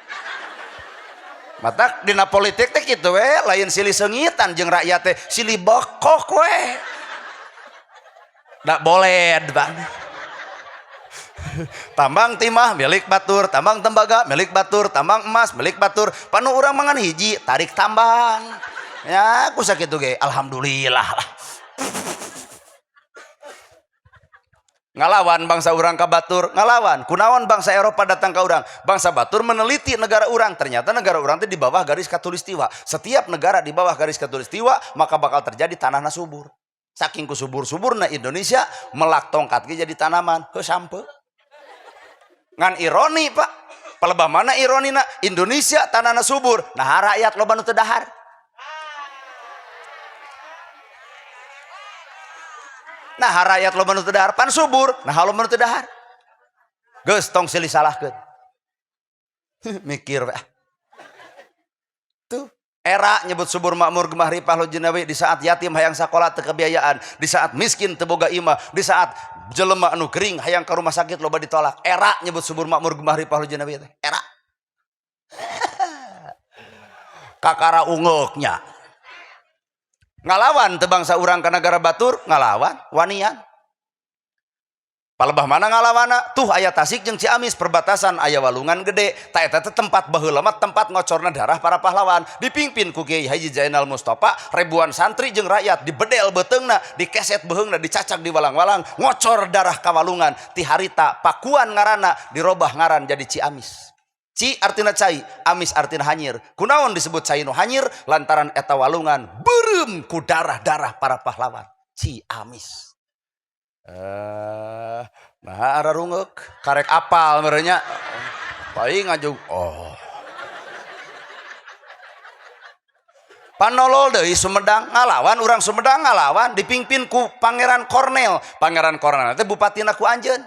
Matak dina politik teh kitu we, lain silih seungitan jeung rakyat teh, silih bekok we. Da boled, Pak. Tambang timah milik batur, tambang tembaga milik batur, tambang emas milik batur, panu urang mangan hiji, tarik tambang. Ya, aku sakitu ge, alhamdulillah lah. Ngalawan bangsa urang ka batur, ngalawan. Kunaon bangsa Eropa datang ka urang? Bangsa batur meneliti negara urang. Ternyata negara urang teh di bawah garis khatulistiwa. Setiap negara di bawah garis khatulistiwa, maka bakal terjadi tanahna subur. Saking ku subur-suburna Indonesia melak tongkat ge jadi tanaman, heuh sampe. Ngan ironi, Pak. Palebah mana ironina? Indonesia tanahna subur, nah rakyat loba nu teu dahar. Nah rakyat loba nu teu dahar pan subur, nah loba nu teu dahar. Geus tong silih salahkeun. Mikir we. Tuh, era nyebut subur makmur gemah ripah lo jinawi di saat yatim hayang sakola teu kebiayaan, di saat miskin teu boga imah, di saat jelema anu gering hayang ka rumah sakit loba ditolak. Era nyebut subur makmur gemah ripah lo jinawi teh. Era. Kakara ungeuknya. Ngalawan teu bangsa urang ka nagara batur, ngalawan wanian. Palebah mana ngalawana? Tuh aya Tasik jeung Ciamis perbatasan aya walungan gede. Ta eta teh tempat baheula mah tempat ngocorna darah para pahlawan. Dipimpin ku Kiai Haji Zainal Mustafa, ribuan santri jeung rakyat dibedel beuteungna, dikeset beuheungna, dicacak di walang-walang, ngocor darah ka walungan. Ti harita Pakuan ngaranna dirobah ngaran jadi Ciamis. Ci artina cai, amis artina hanyir. Kunaon disebut cai nu hanyir? Lantaran eta walungan beureum ku darah-darah para pahlawan. Ciamis. Nah ararungeuk karek apal merenya. Paling ngajug oh. Panolol deui Sumedang ngalawan urang Sumedang ngalawan dipimpin ku Pangeran Kornel. Pangeran Kornel teh bupatina ku anjeun.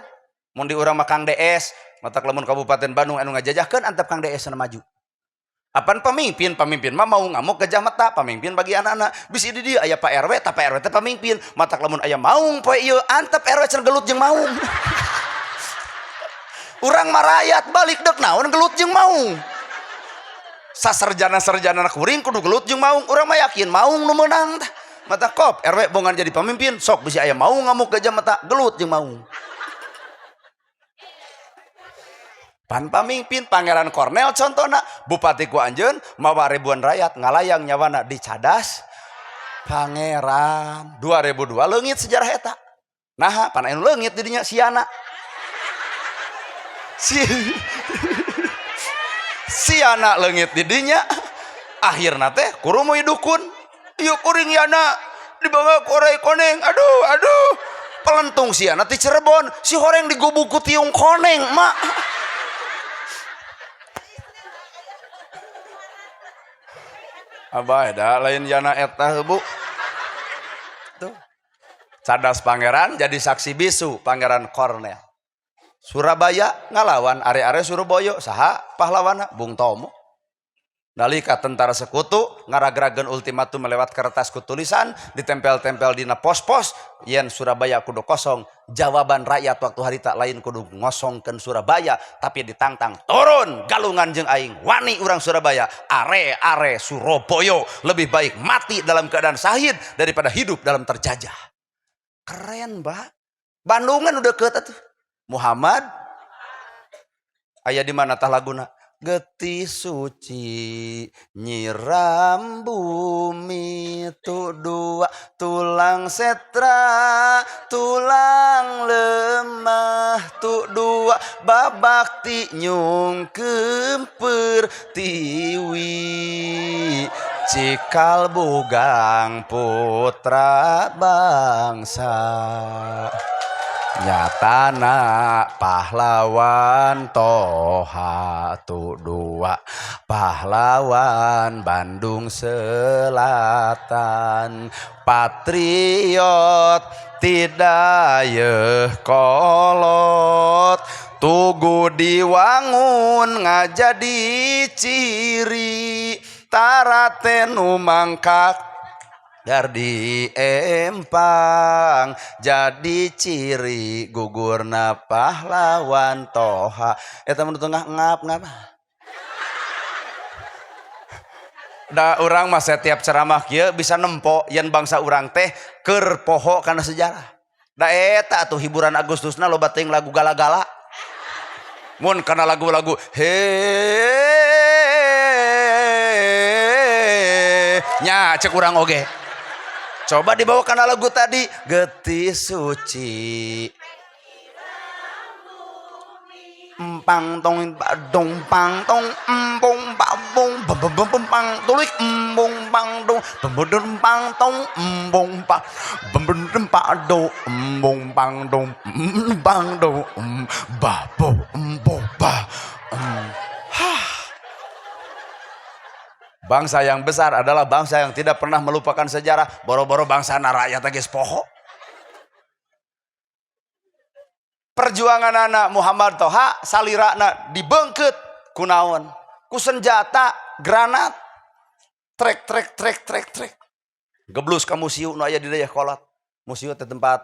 Mun di urang mah Kang DS, matak lamun Kabupaten Bandung anu ngajajahkeun antep Kang DS na maju. Apan pemimpin, pemimpin mah mau ngamuk gajah mata, pemimpin bagi anak-anak. Bisi di dieu aya Pak RW, tah Pak RW teh pemimpin. Matak lamun aya maung poe ieu antep RW cenah gelut jeung maung. Urang mah rakyat balik deuk naon gelut jeung maung. Saserjana-serjana kuring kudu gelut jeung maung. Urang mah yakin maung nu meunang tah. Mata kop RW bongan jadi pemimpin, sok bisi aya maung ngamuk gajah mata gelut jeung maung. Pan pamimpin Pangeran Kornel contohna bupati ku anjeun mawa ribuan rakyat ngalayang nyawana di cadas Pangeran 2002 leungit sejarah eta. Naha pan anu leungit di dinya siana. Si siana leungit di dinya akhirna teh kurumuy dukun. Ieu kuring yana dibawa ku oray koneng. Aduh aduh pelentung siana ti Cirebon si horeng digubuk ku tiung koneng mak. Abah da lain jana eta bu. Tuh. Cadas Pangeran jadi saksi bisu Pangeran Kornel. Surabaya ngalawan are-are Surabaya saha pahlawana Bung Tomo. Nalika tentara sekutu ngaragrageun ultimatum melewat kertas ku tulisan ditempel-tempel dina pos-pos yen Surabaya kudu kosong. Jawaban rakyat waktu harita lain kudu ngosongkeun Surabaya tapi ditantang turun galungan jeung aing wani urang Surabaya are-are Surabaya lebih baik mati dalam keadaan syahid daripada hidup dalam terjajah. Keren, Pak. Bandungan udah deket atuh. Muhammad aya di mana tah laguna? Getih suci nyiram bumi tu dua tulang setra tulang lemah tu dua babakti nyungkem pertiwi cikal bugang putra bangsa nyatana pahlawan Toha tu dua pahlawan Bandung Selatan patriot tidak yeuh kolot tugu diwangun ngajadi ciri taraten mangkak dar di empang jadi ciri gugurna pahlawan Toha eta mun tengah ngap-ngap. Da urang mah setiap ceramah kieu bisa nempo yen bangsa urang teh keur poho kana sejarah. Da eta atuh hiburan Agustusna loba teuing lagu gala-gala. Mun kana lagu-lagu he nya cek urang oge. Coba dibawa kana lagu tadi getih suci empang tong dong pang tong empong pa bong bem bem bem pang tulik embong pang dong bem bem pang tong embong pa bem bem pa do embong pang dong pang do ba bo embo ba. Bangsa yang besar adalah bangsa yang tidak pernah melupakan sejarah. Boro-boro bangsa rakyat geus poho. Perjuangan anak Muhammad Toha salirana dibengket kunaon ku senjata granat trek trek trek trek trek geblus ka museum nu aya di Dayakolot. Museum teh tempat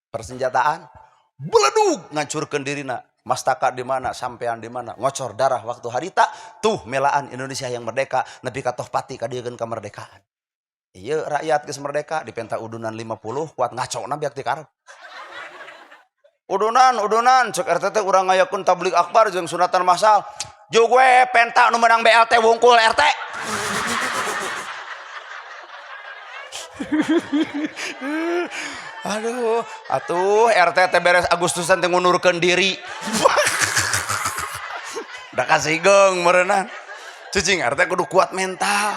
persenjataan beledug ngancurkeun dirina. Mastaka di mana, sampean di mana, ngocor darah waktu harita, tuh melaan Indonesia yang merdeka, nepi ka Tohpati kadiekeun kemerdekaan. Iya rakyat geus merdeka, dipenta udunan 50, kuat ngacona biak ti karep. Udunan, udunan, cek RT teh urang ngayakeun tabligh akbar jeung sunatan masal. Jeung we penta nu meunang BLT wungkul RT. Aduh, atuh RT teh beres Agustusan teh ngundurkeun diri. Udah kasih geng meureunan. Cicing RT kudu kuat mental.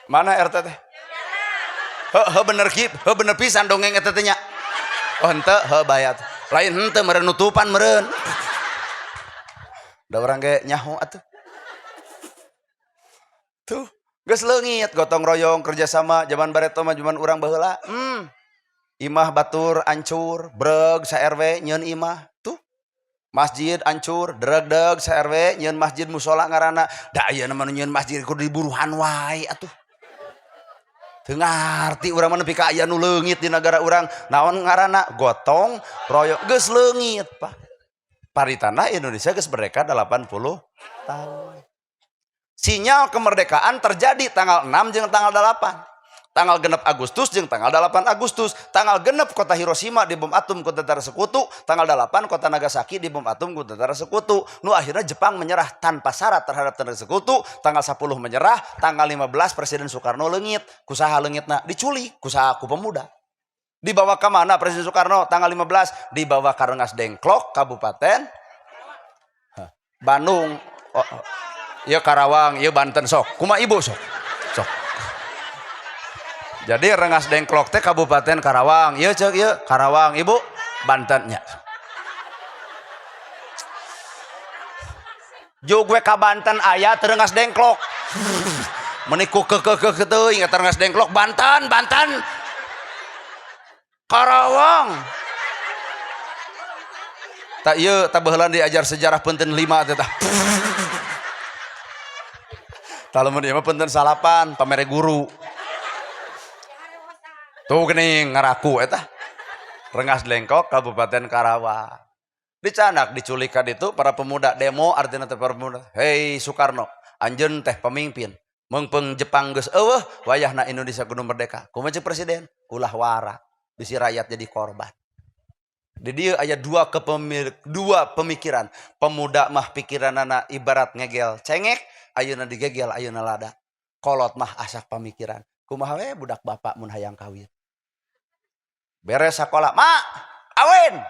Mana RT teh? Heuh bener ki, heuh bener pisan dongeng eta teh nya. Oh henteu, heuh bayat. Lain henteu meureun nutupan meureun. Da urang ge nyaho atuh. Tuh. Geus leungit gotong royong kerjasama zaman bareto mah zaman urang baheula. Imah batur ancur, breg sa RW nyeun imah. Tuh. Masjid ancur, dregdeg sa RW nyeun masjid musola ngaranna. Da ayeuna mah nu nyeun masjid kudu diburuhan wae atuh. Teu ngarti urang mah nepi ka aya nu leungit di nagara urang. Naon ngaranna? Gotong royong. Geus leungit, Pak. Paritana Indonesia geus merdeka 80 tahun. Sinyal kemerdekaan terjadi tanggal 6 jeung tanggal 8. Tanggal 6 Agustus jeung tanggal 8 Agustus. Tanggal 6 kota Hiroshima dibom atom ku tentara sekutu. Tanggal 8 kota Nagasaki dibom atom ku tentara sekutu. Nu akhirnya Jepang menyerah tanpa syarat terhadap tentara sekutu. Tanggal 10 menyerah, tanggal 15 Presiden Soekarno leungit. Kusaha leungitna? Diculik, kusaha ku pemuda. Dibawa ke mana Presiden Soekarno? Tanggal 15 dibawa ke Rengas Dengklok, Kabupaten Bandung. Oh, oh. Iya Karawang, iya Banten sok. Kuma ibu sok. Sok. Jadi Rengas Dengklok teh Kabupaten Karawang. Iya cek iya Karawang, ibu Bantennya. Jug we ka Banten aya teu Rengas Dengklok. Meniku ke ke ke ke teuing eta Rengas Dengklok Banten, Banten. Karawang. Tak ieu tah baheula diajar sejarah punten 5 teh tah. Tah lamun ieu mah punten 9 pamere guru. Tuh geuning ngaraku eta. Rengas Dengklok Kabupaten Karawang. Dicanak diculik ka ditu para pemuda demo artina teh para pemuda. Hei Soekarno, anjeun teh pemimpin. Meungpeung Jepang geus eueuh, wayahna Indonesia kudu merdeka. Kumaha ceuk presiden? Ulah wara, bisi rakyat jadi korban. Di dieu aya dua pemikiran. Pemuda mah pikiranana ibarat ngegel cengek, ayeuna digegel ayeuna lada. Kolot mah asak pamikiran. Kumaha we budak bapak mun hayang kawin. Beres sakola, "Mak, kawin."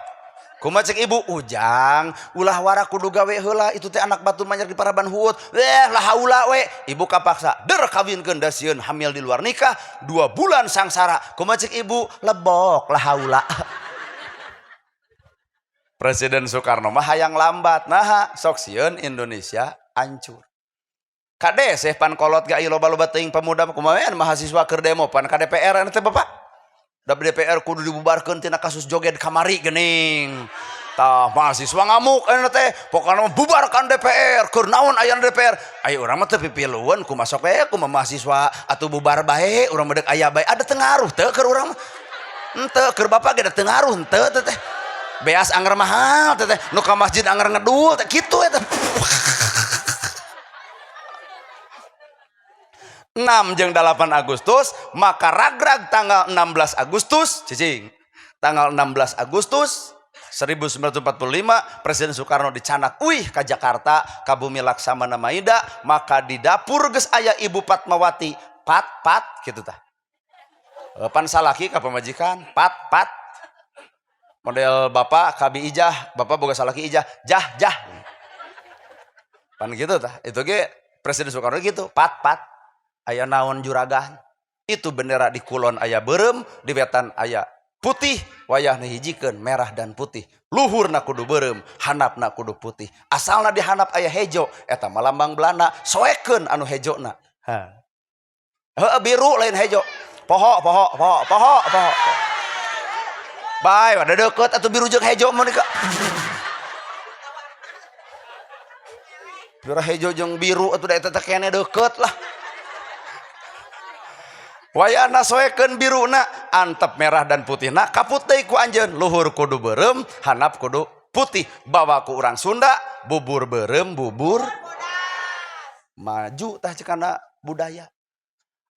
Kumaha cek ibu? Ujang, ulah wara kudu gawe heula, itu teh anak batur manyak di paraban huut. Lah haula we. Ibu kapaksa, der kawinkeun da sieun hamil di luar nikah, 2 bulan sangsara. Kumaha cek ibu? Lebok lah haula. Presiden Soekarno mah hayang lambat, naha sok sieun Indonesia hancur. Kade seh pan kolot ga ieu loba-loba teuing pemuda kumaha we mahasiswa keur demo pan ka DPR teh Bapak. Da DPR kudu dibubarkeun tina kasus joget kamari geuning. Tah mahasiswa ngamuk ayeuna teh, pokona mah bubarkan DPR, keur naon aya DPR? Aya urang mah teu pipilueun kumaha sok we kumaha mahasiswa atuh bubar bae urang mah deuk aya bae ada tengaruh teu keur urang mah. Henteu keur bapak ge da tengaruh henteu teh teh. Beas anger mahal teh teh, nu ka masjid anger ngedul teh kitu eta. 6 jeung 8 Agustus, maka ragrag tanggal 16 Agustus, cicing. Tanggal 16 Agustus 1945 Presiden Soekarno dicanak uih ka Jakarta ka Bumi Laksamana Maida, maka di dapur geus aya Ibu Fatmawati, pat pat kitu tah. Pan salaki ka pamajikan, pat pat. Model bapak ka Bi Ijah, bapak boga salaki Ijah, jah jah. Pan gitu tah. Itu ge Presiden Soekarno gitu, pat pat. Aya naon juragan. Itu bendera di kulon aya beureum, di wetan aya putih, wayahna hijikeun merah dan putih. Luhurna kudu beureum, handapna kudu putih. Asalna di handap aya hejo, eta mah lambang Belanda, soekeun anu hejona. Ha. Heueuh biru lain hejo. Poho poho poho poho poho. Bae, ada deukeut atuh biru jeung hejo mah nika. Biru hejo jeung biru atuh da eta teh kene deukeut lah. Wayahna soekeun biruna antep merah dan putihna kaput deui ku anjeun, luhur kudu beureum, handap kudu putih. Bawa ku urang Sunda bubur beureum bubur maju tah cekana budaya.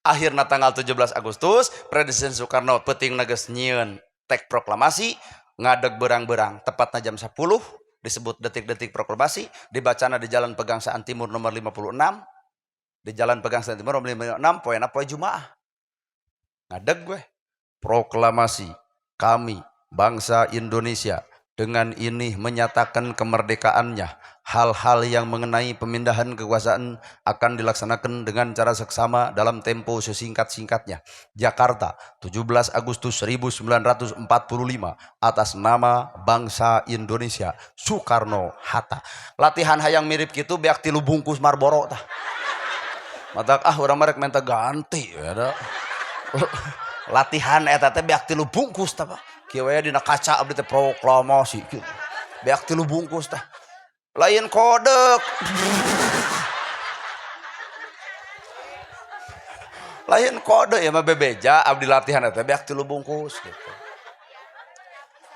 Akhirna tanggal 17 Agustus Presiden Soekarno peuting geus nyieun tek proklamasi ngadeg berang-berang tepatna jam 10 disebut detik-detik proklamasi dibacana di Jalan Pegangsaan Timur nomor 56 di Jalan Pegangsaan Timur nomor 56 poena poe Jumaah. Ngadeg gue. Proklamasi kami bangsa Indonesia dengan ini menyatakan kemerdekaannya. Hal-hal yang mengenai pemindahan kekuasaan akan dilaksanakan dengan cara seksama dalam tempo sesingkat-singkatnya. Jakarta, 17 Agustus 1945 atas nama bangsa Indonesia, Soekarno Hatta. Latihan hayang mirip gitu beak 3 bungkus Marlboro tah. Matak ah urang mah rek minta ganti ya da. Latihan eta teh beak 3 bungkus tah Pak. Kieu we dina kaca abdi teh proklamasi kieu. Beak 3 bungkus tah. Lain kodek. Lain kode ya mah bebeja abdi latihan eta beak 3 bungkus gitu.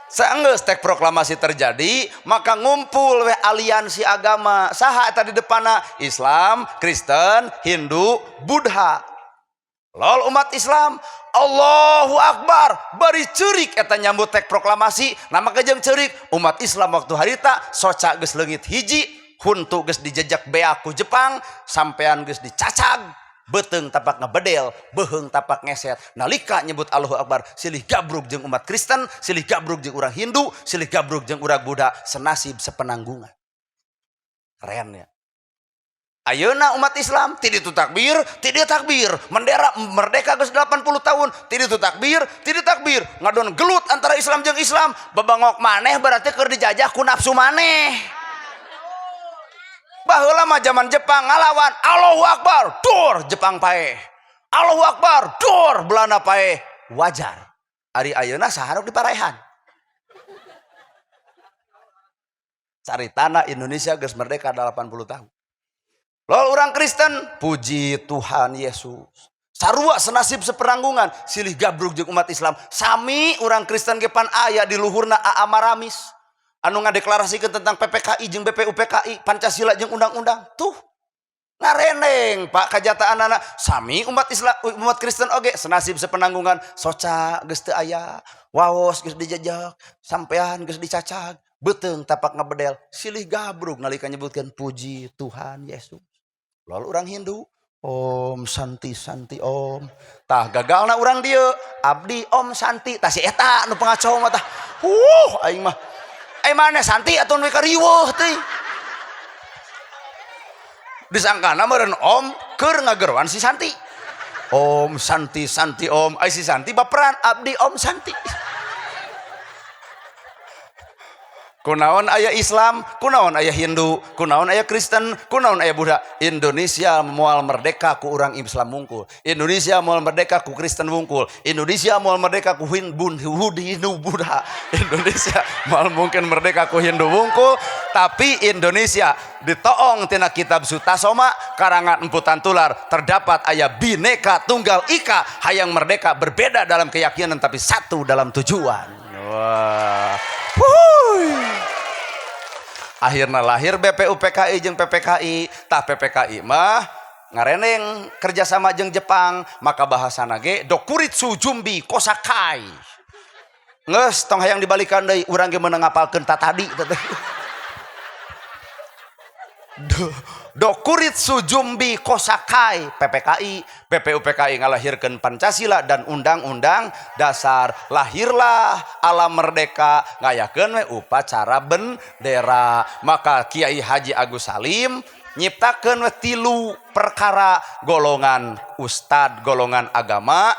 Saenggeus tek proklamasi terjadi, maka ngumpul we aliansi agama. Saha eta di depanna? Islam, Kristen, Hindu, Buddha. Lol umat Islam, Allahu Akbar, bari ceurik eta nyambut tek proklamasi, nama kejeng ceurik umat Islam waktu harita soca geus leungit hiji, huntu geus dijejak beak ku Jepang, sampean geus dicacag, beuteung tapak ngebedel, beuheung tapak ngeset. Nalika nyebut Allahu Akbar, silih gabrug jeung umat Kristen, silih gabrug jeung urang Hindu, silih gabrug jeung urang Buddha, senasib sepenanggungan. Keren ya. Ayeuna umat Islam ti ditu takbir, ti dieu takbir. Mendera merdeka geus 80 tahun, ti ditu takbir, ti dieu takbir. Ngadon gelut antara Islam jeung Islam, bebangok maneh berarti keur dijajah ku nafsu maneh. Baheula mah zaman Jepang ngalawan Allahu Akbar, dur Jepang paeh. Allahu Akbar, dur Belanda paeh. Wajar. Ari ayeuna saha nu diparaehan? Caritana Indonesia geus merdeka 80 tahun. Lol orang Kristen, puji Tuhan Yesus. Sarua senasib seperanggungan, silih gabrug jeung umat Islam. Sami orang Kristen ge pan aya di luhurna Aa Maramis. Anu ngadeklarasikeun tentang PPKI jeung BPUPKI, Pancasila jeung undang-undang. Tuh. Ngareneng Pak kajataan anak sami umat Islam, umat Kristen oge senasib sepenanggungan, soca geus teu aya, waos geus dijejak, sampean geus dicacag, beuteung tapak ngebedel, silih gabrug nalika nyebutkeun puji Tuhan Yesus. Lalu orang Hindu, Om Santi Santi Om. Tah gagalna urang dieu, abdi Om Santi. Tah si eta nu pengacau mah tah. Aing mah. Aing maneh Santi atuh nu kariweuh teh. Disangkana meureun Om keur ngageroan si Santi. Om Santi Santi Om, ai si Santi baperan abdi Om Santi. Kunaon aya Islam, kunaon aya Hindu, kunaon aya Kristen, kunaon aya Buddha. Indonesia moal merdeka ku urang Islam wungkul. Indonesia moal merdeka ku Kristen wungkul. Indonesia moal merdeka ku Hindu Buddha. Indonesia moal mungkin merdeka ku Hindu wungkul, tapi Indonesia ditoong tina kitab Sutasoma karangan Empu Tantular terdapat aya Bhinneka Tunggal Ika, hayang merdeka berbeda dalam keyakinan tapi satu dalam tujuan. Wah. Wuhui. Akhirnya lahir BPUPKI jeung PPKI. Tah PPKI mah ngareneng kerjasama jeung Jepang, maka bahasana ge Dokuritsu Jumbi Kosakai. Geus tong hayang dibalikan deui, urang ge meunang ngapalkeun ta tadi teh. Dokuritsu Jumbi Kosakai PPKI, BPUPKI ngalahirkeun Pancasila dan Undang-Undang Dasar. Lahirlah alam merdeka, ngayakeun we upacara bendera. Maka Kiai Haji Agus Salim nyiptakeun we 3 perkara: golongan ustad, golongan agama,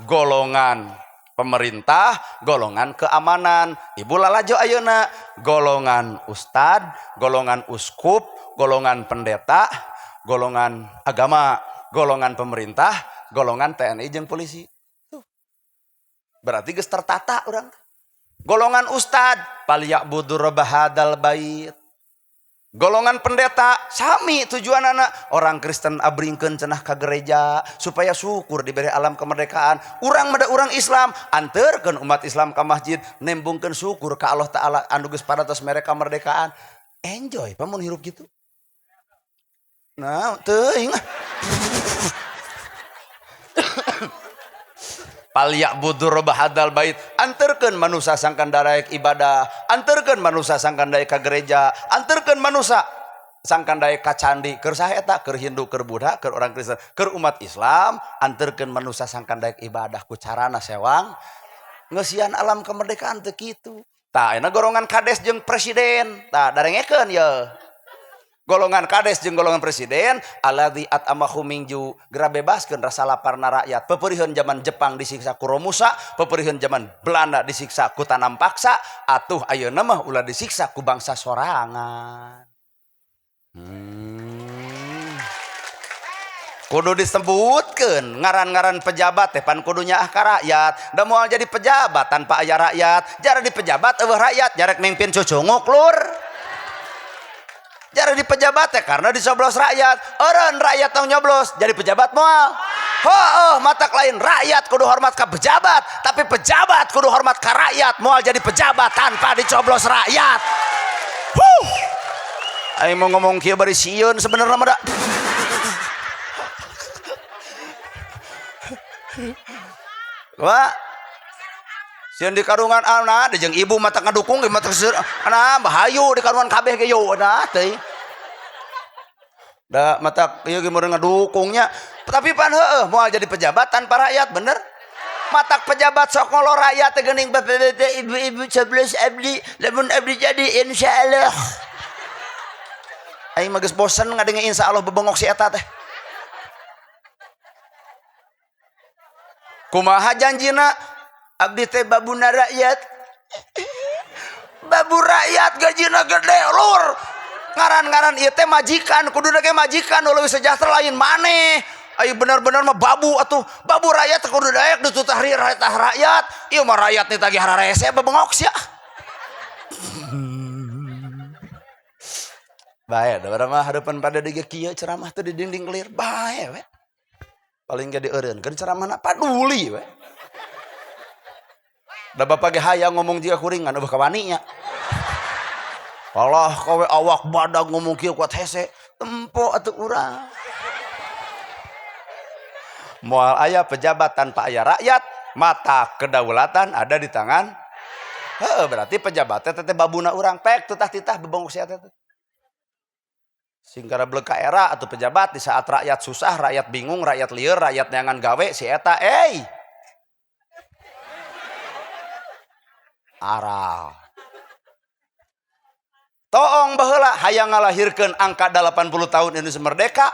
golongan pemerintah, golongan keamanan. Ibu lalajo ayeuna golongan ustad, golongan uskup, golongan pendeta, golongan agama, golongan pemerintah, golongan TNI jeung polisi. Tuh. Berarti geus tertata urang. Golongan ustad falyabudu rabb hadzal bait. Golongan pendeta sami tujuanana, orang Kristen abringkeun cenah ka gereja supaya syukur diberi alam kemerdekaan. Urang mah urang Islam anterkeun umat Islam ka masjid nembungkeun syukur ka Allah Taala anu geus parantos mere kemerdekaan. Enjoy pamun hirup gitu. Nah, teuing. Falyabudu rabb hadzal bait, anterkeun manusa sangkan daraek ibadah, anterkeun manusa sangkan daek ka gereja, anterkeun manusa sangkan daek ka candi. Keur saha eta? Keur Hindu, keur Buddha, keur orang Kristen, keur umat Islam, anterkeun manusa sangkan daek ibadah ku carana sewang ngeusian alam kemerdekaan teu kitu. Tah ayeuna golongan kades jeung presiden, tah darengekeun ye. Golongan kades jeung golongan presiden alladzi at'amahu min ju, geura bebaskeun rasa laparna rakyat. Peperiheun zaman Jepang disiksa ku Romusa, peperiheun zaman Belanda disiksa ku tanam paksa, atuh ayeuna mah ulah disiksa ku bangsa sorangan. Kudu disebutkeun ngaran-ngaran pejabat teh pan kudu nyaah ka rakyat. Da moal jadi pejabat tanpa aya rakyat. Jara di pejabat eueuh rakyat jarek mimpin cucunguk lur. Jara di pejabat teh karena dicoblos rakyat. Eureun rakyat tong nyoblos jadi pejabat moal. Heueuh matak lain rakyat kudu hormat ka pejabat, tapi pejabat kudu hormat ka rakyat, moal jadi pejabat tanpa dicoblos rakyat. Huh. Aing mau ngomong kieu bari sieun sebenarnya mah da. Wah, sieun di karungan ana da jeung ibu mata ngadukung ge mata sieun ana bahayu di karungan kabeh ge yo nah teuing. Da mata ieu ge meureun ngadukungnya, tapi pan heueuh moal jadi pejabat tanpa rakyat bener. Matak pejabat sok ngolo rakyat teh geuning bapak-bapak ibu-ibu coblos abdi lamun abdi jadi insyaallah. Aing mah geus bosen ngadenge insyaallah bebengok si eta teh. Kumaha janjina abdi teh babuna rakyat. Babu rakyat gajina gede lur. Ngaran-ngaran ieu teh majikan, kuduna ge majikan nu leuwih sejahtera lain maneh. Ayo bener-bener mah babu atuh. Babu rakyat teh kudu daek ditutah rakyat. Ieu mah rakyat nih tagih hararese bebengok sia. Bae da urang mah hareupeun pada dieu kieu ceramah teh di dinding kelir bae we. Paling ge dieureunkeun ceramahna paduli we. Da bapak ge hayang ngomong jiga kuring ngan eueuh kawani nya. Allah kowe awak badag ngomong kieu kuat hese, tempo atuh urang. Moal aya pejabat tanpa aya rakyat, mata kedaulatan ada di tangan. Heeh, berarti pejabatnya teh babuna urang pek tutah-titah bebongok sia teh. Singkara beleg ka era atau pejabat di saat rakyat susah, rakyat bingung, rakyat lieur, rakyat neangan gawe si eta euy. Aral. Toong baheula hayang ngalahirkeun angka 80 tahun Indonesia merdeka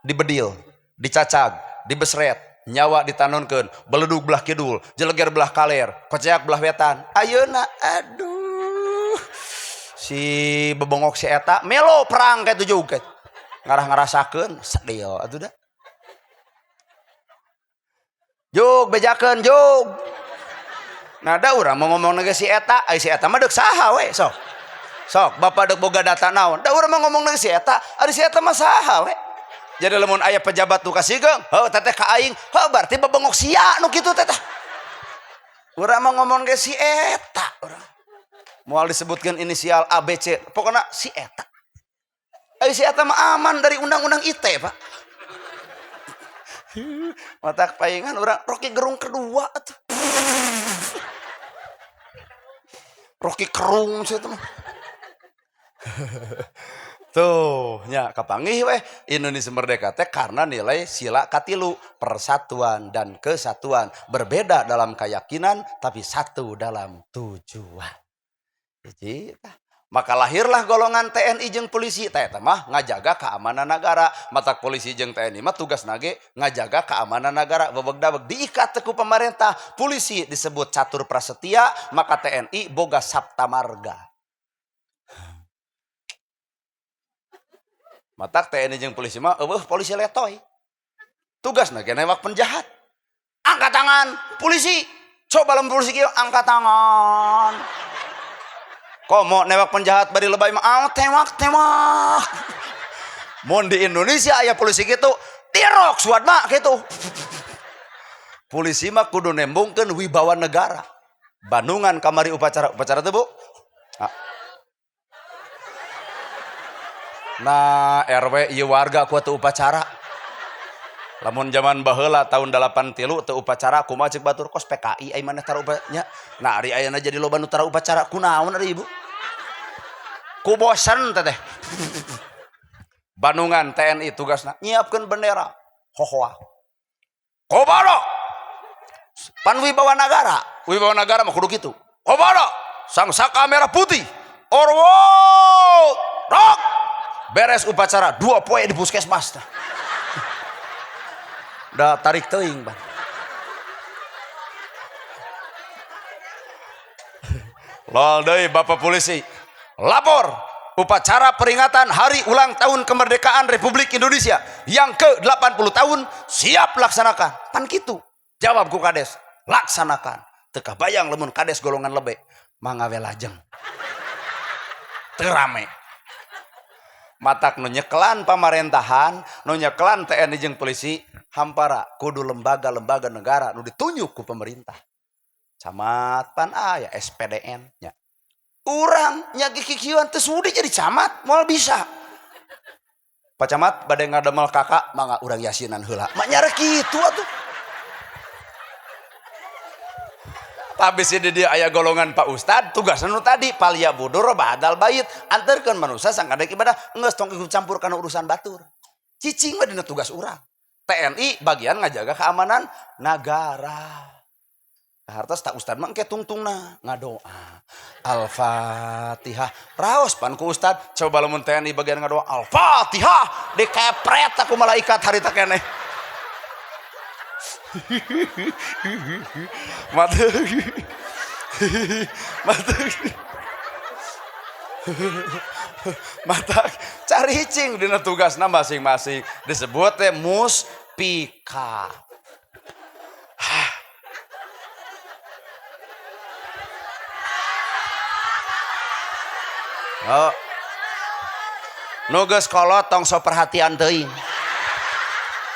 dibedil, dicacag, dibesret, nyawa ditanonkeun, beledug belah kidul, jeleger belah kaler, koceak belah wetan. Ayeuna aduh. Si bebongok si eta melo perang kayak tujuh kayak ngarah ngarasakeun sedih atuh da. Jug bejakeun jug. Nah da urang mau ngomong ge si eta, ai si eta mah deuk saha we sok. Sok bapak deuk boga data naon. Da urang mau ngomong si eta, ari si eta mah saha we. Jadi lamun aya pejabat nu kasigeung, heuh teteh ka aing, heuh berarti bebongok sia nu kitu teteh. Urang mah ngomong ge si eta urang. Moal disebutkan inisial A B C, pokoknya si eta. Si eta mah aman dari undang-undang ITE, Pak. Matak paingan urang Rocky Gerung kedua atuh. Rocky Kerung sih itu mah. Tuh, nya kapanggih weh Indonesia merdeka teh karena nilai sila katilu, persatuan dan kesatuan, berbeda dalam keyakinan tapi satu dalam tujuan. Jadi, maka lahirlah golongan TNI jeung polisi teh eta mah ngajaga keamanan negara. Matak polisi jeung TNI mah tugas nage ngajaga keamanan negara. Bebeg-dabeg diikat teh ku pemerintah. Polisi disebut catur prasetya, maka TNI boga sapta marga. Matak TNI jeung polisi mah eueuh polisi letoy. Tugas nage newak penjahat. Angkat tangan polisi. Coba lamun polisi kieu angkat tangan. Komo newak penjahat bari lebay mah ah, tewak tewak. Mun di Indonesia aya polisi kitu, dirok suat mah kitu. Polisi mah kudu nembungkeun wibawa negara. Bandungan kamari upacara, upacara teh Bu? Nah, RW ieu warga ku teu upacara. Lamun zaman baheula tahun 83 teu upacara kumaha ceuk batur kos PKI ai maneh tara upacara. Nah, ari ayeuna jadi loba nu tara upacara kunaon ari Ibu? Ku bosen teteh. Bandungan TNI tugasna nyiapkeun bendera hohoa. Kobara. Pan wibawa nagara, wibawa nagara mah kudu kitu. Kobara, sang saka merah putih. Orwo, rok. Beres upacara 2 poe di puskesmas. Da tarik teuing ban. Lol deui bapak polisi. Lapor Upacara peringatan Hari Ulang Tahun Kemerdekaan Republik Indonesia yang ke-80 tahun siap laksanakan. Pan kitu. Jawab ku kades, laksanakan. Teu kabayang lamun kades golongan lebe, mangga we lajeng. Teu rame. Matak nu nyekelan pamarentahan, nu nyekelan TNI jeung polisi, hampara kudu lembaga-lembaga negara nu ditunjuk ku pemerintah. Camat pan aya SPDN nya. Urang nya kikieuan teu sudi jadi camat, moal bisa. Pak Camat bade ngadamel kakak, mangga urang yasinan heula. Mak nyarek kitu atuh. Tapi si di dia aya golongan Pak Ustad, tugasna nu tadi falyabudu robba hadzal bait, anterkeun manusia sangkan ibadah, geus tong ikut campur kana urusan batur. Cicing we dina tugas urang. TNI bagian ngajaga keamanan negara. Hartos tak ustad mah engke tungtungna ngadoa. Al-Fatihah. Raos pan ku ustad, coba lamun TNI bagian ngadoa Al-Fatihah, dikepret aku malaikat harita keneh. Mata. Mata. Mata cari cing dina tugasna masing-masing disebut teh muspika. Oh. Nu geus kolot tong sok perhatian teuing.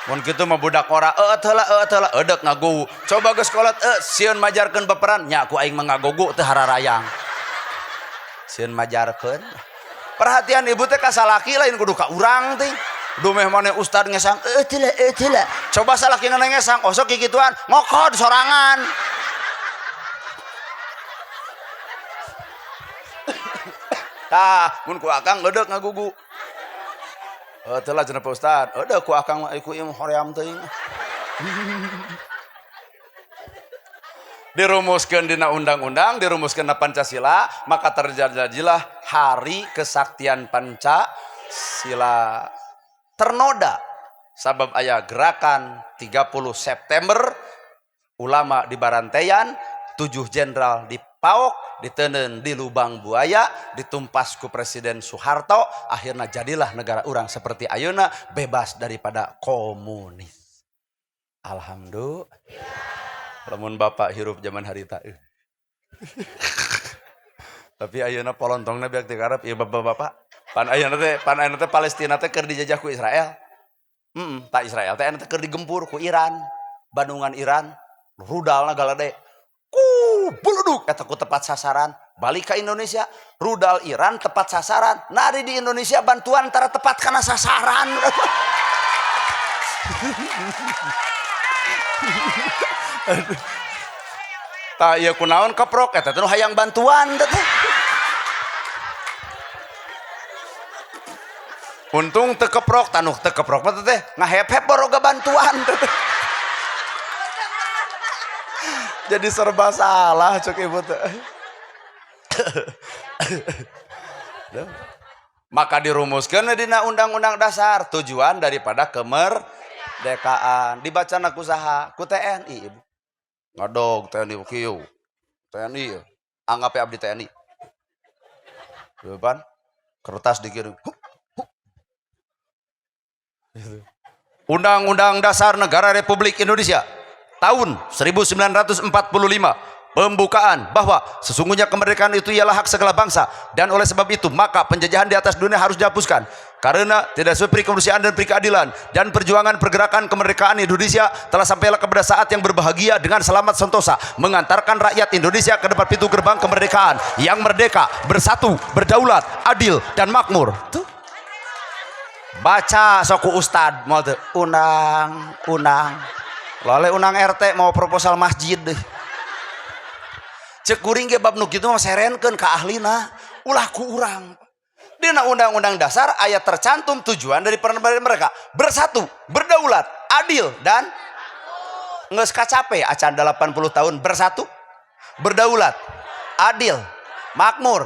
Mun kitu mah budak ora eueuh heula eueuh heula eudek ngagugu. Coba geus kolot sieun majarkeun peperan nya ku aing mah ngagugu teu hararayang. Sieun majarkeun. Perhatian ibu teh ka salaki lain kudu ka urang teh. Dumeh maneh ustad ngesang eueuh heula eueuh heula. Coba salaki ngesang osok kikituan ngokod sorangan. Tah, mun ku akang eudek ngagugu. Teu lah cenah Pak Ustad. Eudek ku akang mah ku ieu hoream teuing. Dirumuskeun dina undang-undang, dirumuskeun dina Pancasila, maka terjadilah Hari Kesaktian Pancasila. Ternoda sabab aya gerakan 30 September ulama di Barantean, 7 jenderal di Paok, ditenen di lubang buaya, ditumpas ku Presiden Soeharto, akhirnya jadilah negara urang seperti ayeuna bebas daripada komunis. Alhamdulillah. Lamun bapak hirup zaman harita. Tapi ayeuna polontongna biak teu karep ieu bapak-bapak. Pan ayeuna teh Palestina teh keur dijajah ku Israel. Tak Israel teh ayeuna teh keur digempur ku Iran. Bandungan Iran, rudalna galede. Ku buluduk eta ku tepat sasaran, balik ke Indonesia, rudal Iran tepat sasaran. Nari di Indonesia bantuan tara tepat kana sasaran. Tah ieu kunaon keprok eta teh nu hayang bantuan teh. Untung teu keprok, tah nu teu keprok mah teh ngahep-hep baroga bantuan teh. Jadi serba salah cek ibu teh. Maka dirumuskan dina undang-undang dasar tujuan daripada kemerdekaan dibaca ku saha ku TNI ibu. Ngadog TNI kieu. TNI anggap abdi TNI. Depan kertas dikirim. Undang-Undang Dasar Negara Republik Indonesia tahun 1945 pembukaan bahwa sesungguhnya kemerdekaan itu ialah hak segala bangsa dan oleh sebab itu maka penjajahan di atas dunia harus dihapuskan karena tidak sesuai kemanusiaan dan keadilan dan perjuangan pergerakan kemerdekaan Indonesia telah sampailah kepada saat yang berbahagia dengan selamat sentosa mengantarkan rakyat Indonesia ke depan pintu gerbang kemerdekaan yang merdeka, bersatu, berdaulat, adil dan makmur. Tuh. Baca soku ustad mau tuh undang undang lale undang RT mau proposal masjid deh. Cek kuring ge bab nu kitu mah serenkeun ka ahlina, ulah ku urang. Dina undang-undang dasar ayat tercantum tujuan dari peran mereka bersatu, berdaulat, adil dan geus kacape acan 80 tahun bersatu, berdaulat, adil, makmur.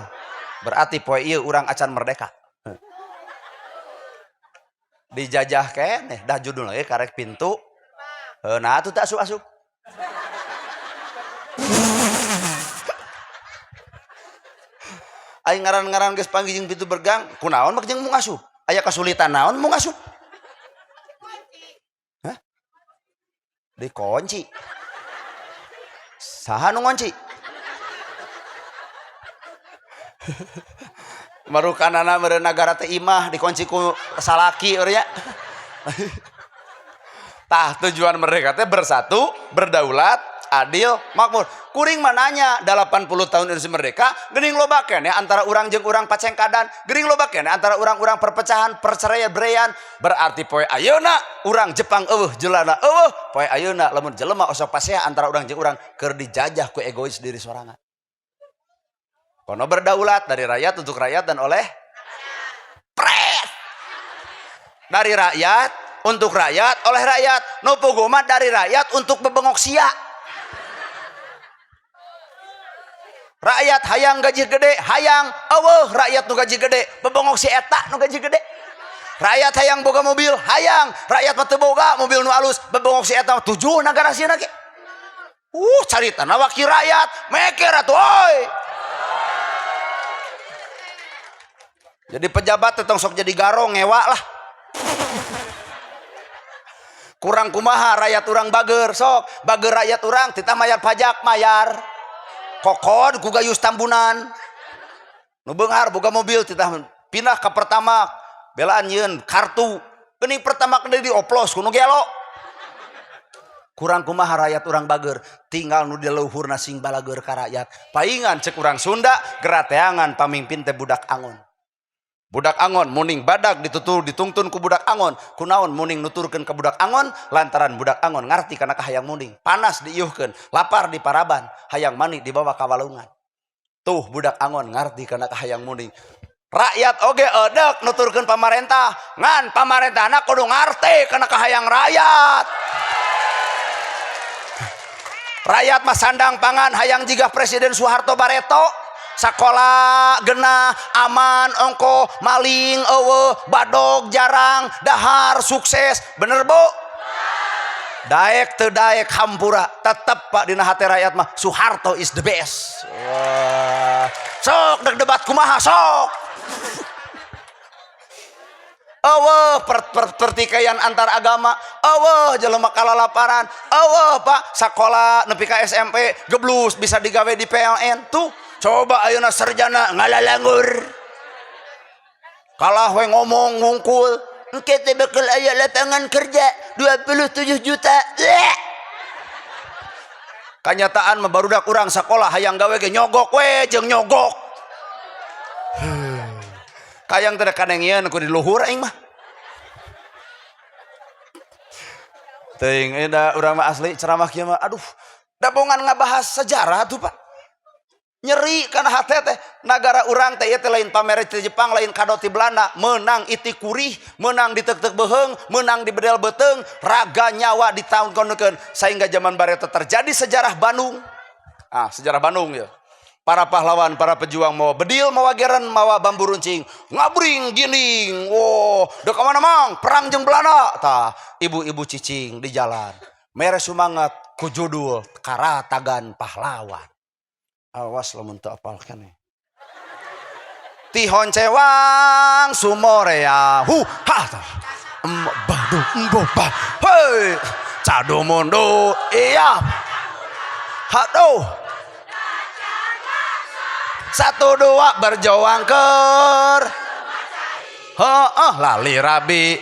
Berarti poe ieu urang acan merdeka. Dijajah keneh dah judulna ge karek pintu. Nah atuh tak asup-asup. Aing ngaran-ngaran geus panggih jeung pintu bergang, kunaon mak jeung mung asup? Aya kasulitan naon mung asup? Hah? Dikunci. Saha nu ngunci? Marukanana meureun nagara teh imah dikunci ku salaki euy nya. Tah tujuan mereka teh bersatu, berdaulat, adil, makmur. Kuring mah nanya 80 tahun Indonesia merdeka, geuning loba keneh antara urang jeung urang pacengkadan, geuning loba keneh antara urang-urang perpecahan, perceraian, berean. Berarti poe ayeuna urang Jepang eueuh, Jelanda eueuh, poe ayeuna lamun jelema osok pasea antara urang jeung urang keur dijajah ku egois diri sorangan. Kono berdaulat dari rakyat untuk rakyat dan oleh pres. Dari rakyat untuk rakyat oleh rakyat. Nu puguh mah dari rakyat untuk bebengok sia. Rakyat hayang gaji gede, hayang eueuh rakyat nu gaji gede, bebengok si eta nu gaji gede. Rakyat hayang boga mobil, hayang rakyat mah teu boga mobil nu alus, bebengok si eta tujuh nagara sieuna ge. Caritana wakil rakyat, mikir atuh euy. Jadi pejabat teh tong sok jadi garong ngewa lah. Kurang kumaha rakyat urang bager sok, bager rakyat urang titah mayar pajak mayar. Kokod ku gayus tambunan. Nu beunghar boga mobil titah pindah ka pertama belaan nyieun kartu. Geuning pertama deui dioplos ku nu gelo. Kurang kumaha rakyat urang bager, tinggal nu di luhurna sing balager ka rakyat. Paingan cek urang Sunda gerateangan pamimpin teh budak angon. Budak angon muning badag ditutur ditungtun ku budak angon, kunaon muning nuturkeun ka budak angon lantaran budak angon ngarti kana kahayang muning, panas diiuhkeun, lapar di paraban, hayang mani dibawa ka walungan. Tuh budak angon ngarti kana kahayang muning. Rakyat oge edek nuturkeun pamarentah, ngan pamarentahna kudu ngarti kana kahayang rakyat. Rakyat mah sandang pangan hayang jiga Presiden Soeharto bareto. Sakola genah aman ongko maling eueuh badog jarang dahar sukses bener bu daek teu daek hampura tetep pak dina hate rakyat mah Soeharto is the best. Wah sok dek debat kumaha sok eueuh pertikaian antar agama eueuh jelema kalalaparan eueuh pak sakola nepi ka SMP geblus bisa digawe di PLN tuh. Coba ayeuna sarjana ngalalanggur. Kalah we ngomong ngungkul. Engke teh bakal aya lapangan kerja 27 juta. Bleh. Kanyataan mah barudak urang sakola hayang gawe ge nyogok we jeung nyogok. Kayang teh kanengieun ku di luhur aing mah. Teuing da urang mah asli ceramah kieu mah aduh, dabongan ngabahas sejarah tuh Pak. Nyeri karena hati teh nagara urang teh ieu teh lain pamere ti Jepang lain kado ti Belanda, menang iti kurih, menang ditek-tek beuheung, menang di bedel beuteung, raga nyawa ditaunkeun sehingga zaman bareto terjadi sejarah Bandung. Ah, sejarah Bandung ya. Para pahlawan, para pejuang mawa bedil, mawa geren, mawa bambu runcing, ngabring gining. Wow, dek ka mana mang? Perang jeung Belanda. Tah, ibu-ibu cicing di jalan. Mere sumangat ku judul Karatagan Pahlawan. Awas lamun teu apal keneh. Tihon cewang sumorea hu ha ta. Badu ba hei cadu mundu iya. Haduh. 1 2 berjuang ker. Heeh lali rabi.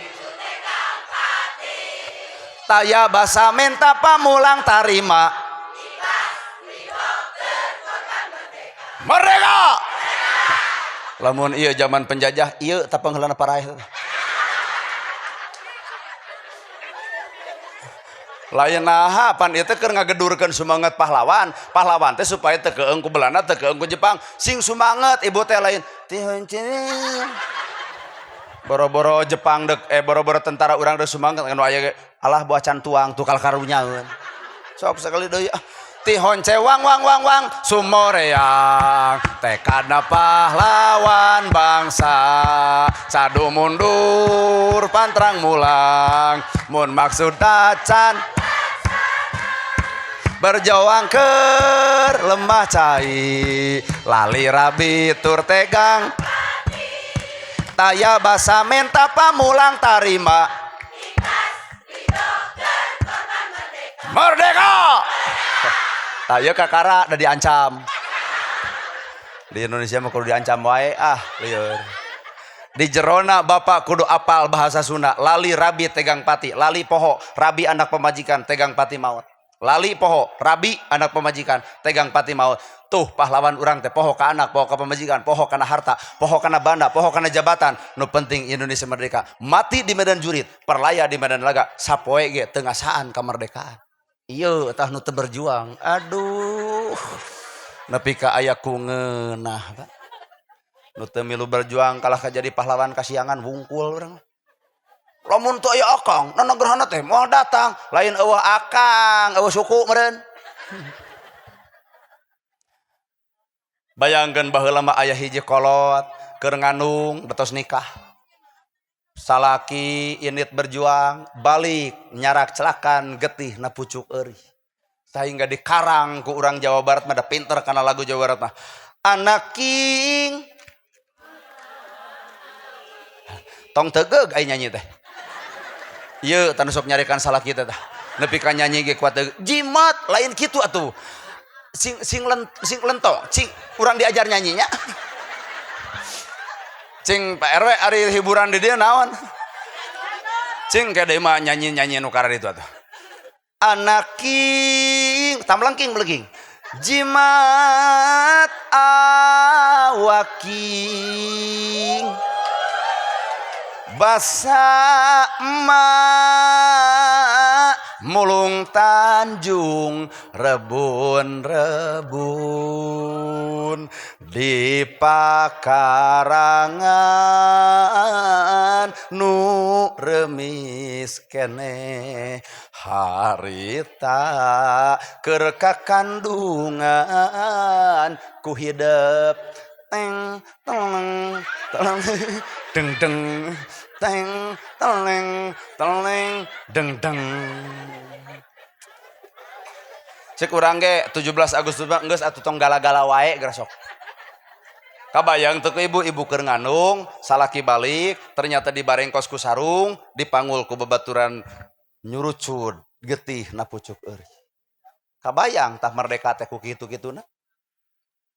Taya basa menta pamulang tarima. Merdeka. Lamun ieu zaman penjajah ieu tah pangheulana paraeh. Lain naha pan ieu teh keur ngagedurkeun semangat pahlawan. Pahlawan teh supaya teu keung ku Belanda, teu keung ku Jepang. Sing sumanget ibu teh lain. Boro-boro Jepang dek boro-boro tentara urang dek sumanget anu aya ge alah buah can tuang tukal karunyaeun. Sok sekali deui ah. Tihon cewang wang wang wang sumoreang tekadna pahlawan bangsa cadu mundur pantrang mulang mun maksud tacan Berjuang keur lemah cai lali rabi tur tegang taya basa menta pamulang tarima merdeka. Taya kakara da diancam. Di Indonesia mah kudu diancam wae ah lieur. Di jerona bapak kudu apal bahasa Sunda, lali rabi tegang pati, lali poho rabi anak pemajikan tegang pati maut. Lali poho rabi anak pemajikan tegang pati maut. Tuh pahlawan urang teh poho ka anak, poho ka pemajikan, poho kana harta, poho kana banda, poho kana jabatan. Nu penting Indonesia merdeka. Mati di medan jurit, perlaya di medan laga, sapoe ge teu ngasaan kemerdekaan. Ieu tah nu teu berjuang. Aduh. Nepi ka aya ku ngeunah, Pak. Nu teu milu berjuang kalah ka jadi pahlawan kasiangan wungkul urang. Lamun teu aya akang, nanagrahana teh moal datang, lain eueuh akang, eueuh suku meureun. Bayangkeun baheula mah aya hiji kolot keur ngandung betos nikah. Salaki init berjuang, balik nyarak celakan getih na pucuk eurih. Sehingga dikarang ku urang Jawa Barat mah da pinter kana lagu Jawa Barat mah. Anak king tong tegeug ai nyanyi teh. Ieu tanu sok nyarikan salaki teh tah. Nepi ka nyanyi ge kuat tegeug. Jimat lain kitu atuh. Sing sing sing lento, cing urang diajar nyanyinya. Cing Pak RW ari hiburan di dieu naon? Cing ke deui mah nyanyi-nyanyi nu kararitu atuh. Anak king tamlengking melengking. Jimat awaking basa emak mulung Tanjung rebun-rebun di pakarangan nu remis kene harita keur kakandungan ku hidep teng teleng teleng deng deng teng teleng teleng deng deng. Cek urang ge 17 Agustus mah geus atuh tong gala-gala wae geura sok. Kabayang teu ku ibu, ibu keur ngandung, salaki balik, ternyata dibarengkos ku sarung, dipanggul ku babaturan nyurucud getih na pucuk eurih. Kabayang tah merdeka teh ku kitu-kituna.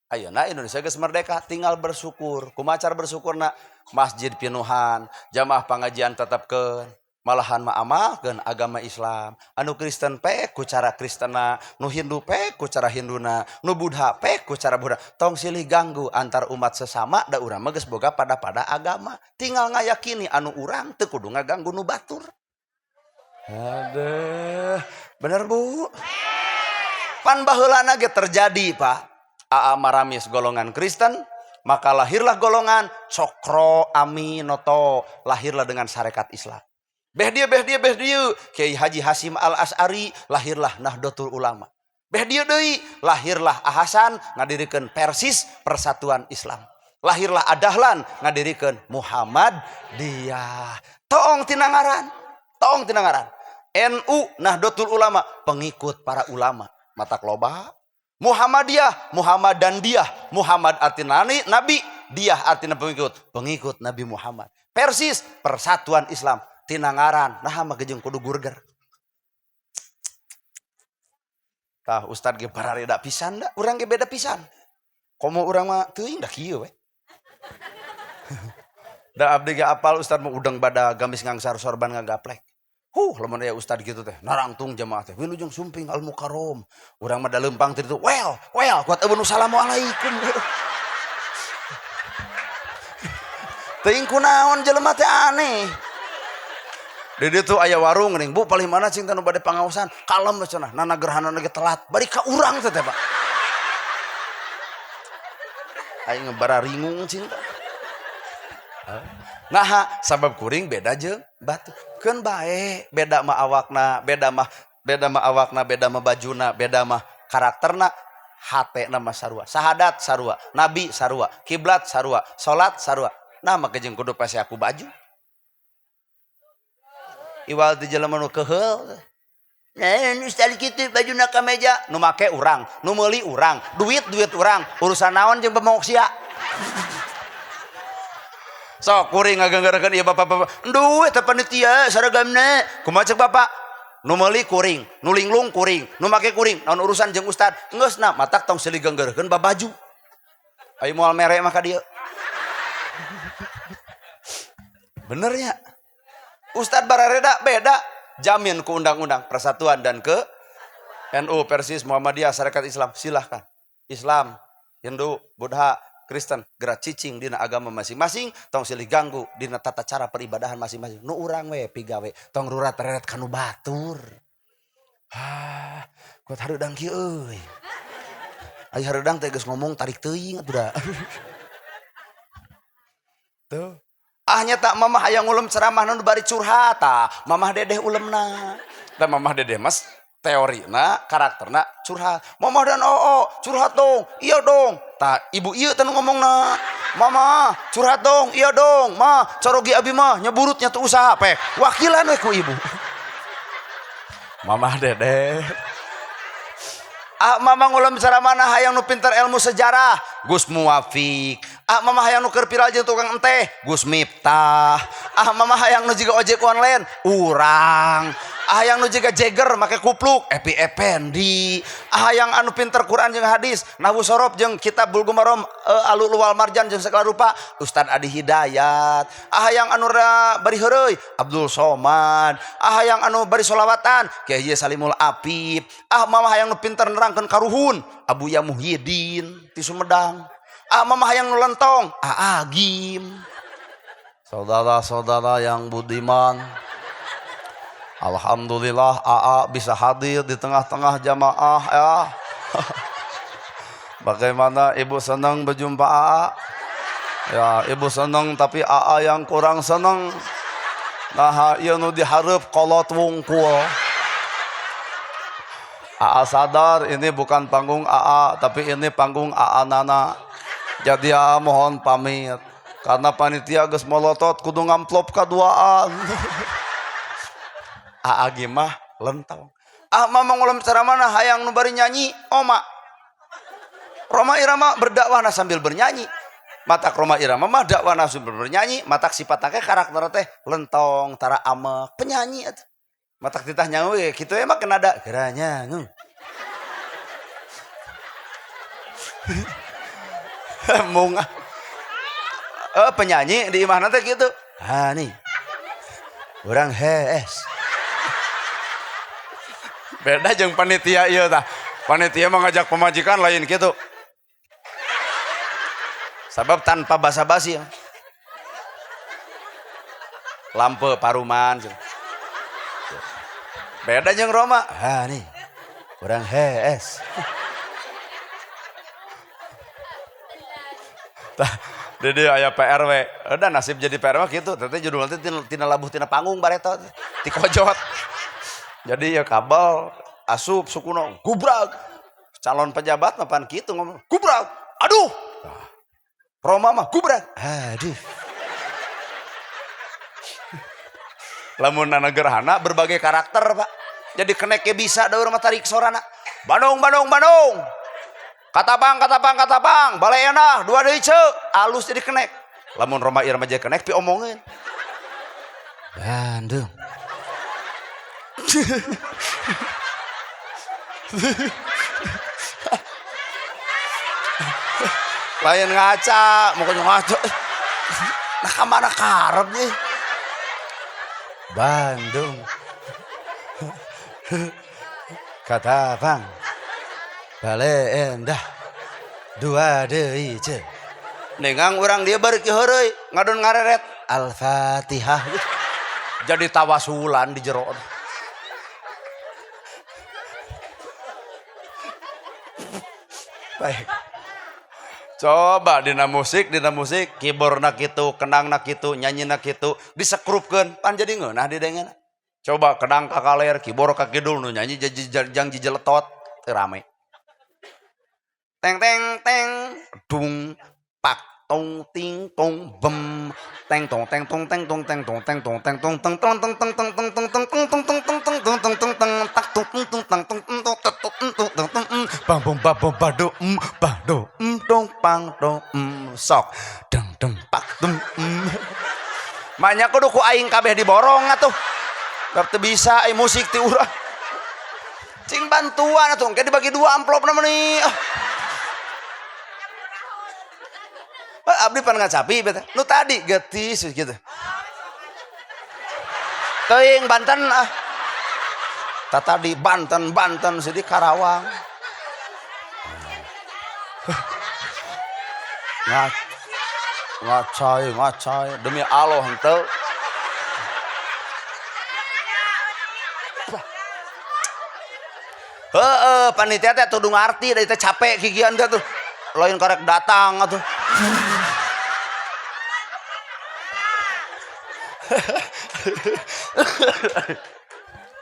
Ayeuna Indonesia geus merdeka, tinggal bersyukur. Kumaha cara bersyukurna? Masjid pinuhan, jamaah pangajian tetepkeun, malahan mah amalkeun agama Islam. Anu Kristen pek ku cara Kristena, nu Hindu pek ku cara Hinduna, nu Buddha pek ku cara Buddha. Tong silih ganggu antar umat sesama, da urang mah geus boga pada-pada agama. Tinggal ngayakini anu urang teu kudu ngaganggu nu batur. Aduh, bener Bu? Pan baheulana ge terjadi, Pak. Aa Maramis golongan Kristen, maka lahirlah golongan Cokro Aminoto, lahirlah dengan syarikat Islam. Beh dia, beh dia, beh dia, Kiai Haji Hasyim Al Asy'ari, lahirlah Nahdlatul Ulama. Beh dia deui, lahirlah Ahasan ngadirikeun Persis Persatuan Islam. Lahirlah Adahlan ngadirikeun Muhammadiyah. Tong tinangaran, tong tinangaran. NU Nahdlatul Ulama, pengikut para ulama. Mata loba. Muhammadiyah, Muhammad dan dia. Muhammad artinya nabi, dia artinya pengikut, pengikut Nabi Muhammad. Persis Persatuan Islam tinangaran. Nah mah jeung kudu gurger. Tah ustad ge barareda pisan da, urang ge beda pisan. Komo urang mah teuing da kieu we. Da abdi ge apal ustad mah udang bada gamis ngangsar sorban ngagaplek. Huh, lamun aya ustad gitu teh, narangtung jamaah teh, wilujeng sumping al mukarrom. Urang mah da leumpang teh ditu, well, well, kuat eueuh assalamualaikum. Teuing kunaon jelema teh aneh. Di ditu aya warung geuning, Bu palih mana cing teh nu bade pangaosan, kalem cenah, nana gerhana ge telat, bari ka urang teh teh, Pak. Aing bararingung cing teh. Nah, sabab kuring beda jeung batu. Keun bae, beda mah awakna, beda mah awakna, beda mah bajuna, beda mah karakterna, hatena mah sarua. Sahadat sarua, nabi sarua, kiblat sarua, salat sarua. Nah, mah jeung kudu pasti aku baju. Iwal di jelema nu keuheul. Nah, Ustaz kitu bajuna kameja, nu make urang, nu meuli urang, duit-duit urang, urusan naon jeung pemongok sia. Sok kuring ngaganggarkeun ieu bapak-bapak. Duit teh panitia saragamna. Kumaha cek bapak? Nu meuli kuring, nu linglung kuring, nu make kuring, naon urusan jeung ustad? Geus na matak tong silih ganggarkeun babaju. Ayo moal mere mah ka dieu. Bener nya? Ustad barareda beda, jamin ku undang-undang persatuan dan ke NU, Persis, Muhammadiyah, Sarekat Islam, silahkan. Islam, Hindu, Buddha, Kristen, gerak cicing dina agama masing-masing, tong silih ganggu dina tata cara peribadahan masing-masing. Nu urang we pigawe, tong rurat reret kanu batur. Ah, kuat hareudang kieu euy. Ai hareudang teh geus ngomong tarik teuing atuh da. Tuh. Ah nya tak mamah hayang ulem ceramah nu bari curhat tah, mamah dedeh ulemna. Tah mamah dedeh mas teorina, karakterna curhat. Mamah dan oo curhat dong, iya dong. Tah ibu ieu teh nu ngomongna. Mama curhat dong, iya dong. Ma corogi abi mah nyeburutnya tuh usaha pek. Wakilan we ku ibu. Mamah dedeh. Ah mama ngulem ceramah hayang nu pinter ilmu sejarah, Gus Muwafiq. Ah mama hayang nu keur viral jeung tukang enteh, Gus Miftah. Ah mama hayang nu jiga ojek online, urang. Ah hayang nu jiga Jagger make kupluk, Epi Effendi. Ah hayang anu pinter Quran jeung hadis, nahwu sorof jeung kitab Bulughul Maram, Al-Lu'lu wal Marjan jeung segala rupa, Ustad Adi Hidayat. Ah hayang anu bari heureuy, Abdul Somad. Ah hayang anu bari solawatan, Kiai Salimul Afif. Ah mama hayang nu pinter nerangkeun karuhun, Abuya Muhyiddin ti Sumedang. Ah mama hayang nu lentong, Agim. Saudara-saudara yang budiman, alhamdulillah AA bisa hadir di tengah-tengah jamaah ya. Bagaimana ibu senang berjumpa AA? Ya, ibu senang tapi AA yang kurang senang. Nah, ieu nu dihareup kolot wungkul. AA sadar ini bukan panggung AA, tapi ini panggung AA Nana. Jadi AA mohon pamit karena panitia geus molotot kudu ngamplop kaduaan. AA ge mah lentong. Ah mama ngulam ceramah hayang nu bari nyanyi, oma. Rhoma Irama berdakwah sambil bernyanyi. Matak Rhoma Irama mah dakwah sambil bernyanyi, matak sifatna karakter teh lentong, tara amek, penyanyi atuh. Matak titah nyanyi we kitu emang kena ada geura nyanyi. Mung penyanyi di imahna teh kitu. Ha nih. Urang hees. Beda jeung panitia ieu tah. Panitia mah ngajak pemajikan lain kitu. Sabab tanpa basa-basi. Lampe paruman. Beda jeung Rhoma. Ha nih. Urang hees. Tah, di aya PRW. Udah nasib jadi PRW gitu. Teh judul nanti tina labuh tina panggung bareto. Ti kojot. Jadi ya kabel asup sukuno gubrag. Calon pejabat mah pan kitu ngomong gubrag. Aduh. Nah, Rhoma mah gubrag. Aduh. Lamun nana gerhana berbagai karakter, Pak. Jadi kenek bisa daur mah tarik sorana. Bandung, Bandung, Bandung. Katapang, katapang, katapang. Balai endah, dua deui ceu. Alus jadi kenek. Lamun Rhoma Irama jadi kenek pi omongin. Bandung. Lain ngaca, mukanya ngaca. Nah kamana karep nih? Bandung. Katapang. Bale endah. Dua deui ceu. Nengang urang dia bari ki heureuy, ngadon ngareret. Al-Fatihah. Jadi tawasulan di jero. Baik. Coba dina musik, keyboardna kitu, kendangna kitu, nyanyina kitu, disekrupkeun, pan jadi ngeunah didengeuna. Coba kendang ka kaler, keyboard ka kidul, nu nyanyi jang jejeletot, teu rame. Teng teng teng, dung, pak tong ting tong bem, teng tong teng tong teng tong teng tong teng tong teng tong teng tong teng teng teng teng teng teng tong tong teng teng tong teng tong teng tak tung. tung tung tang tung tung tung tung tung tung tung tung bang bong ba bong ba do ba do dong pang do sok deng deng pak tum. Manya kudu ku aing kabeh diborong atuh. Teu bisa ai musik ti urang. Cing bantuan atuh engke dibagi dua amplopna mah nih. Ah. Abdi pan ngacapi beta. Nu tadi getis gitu. Teuing Banten ah. Tadi Banten Banten sidi Karawang. Ngacai ngacai demi Allah henteu. Heeh, panitia teh tuh ngarti da teh capek gigian teh tuh. Lain karek datang atuh.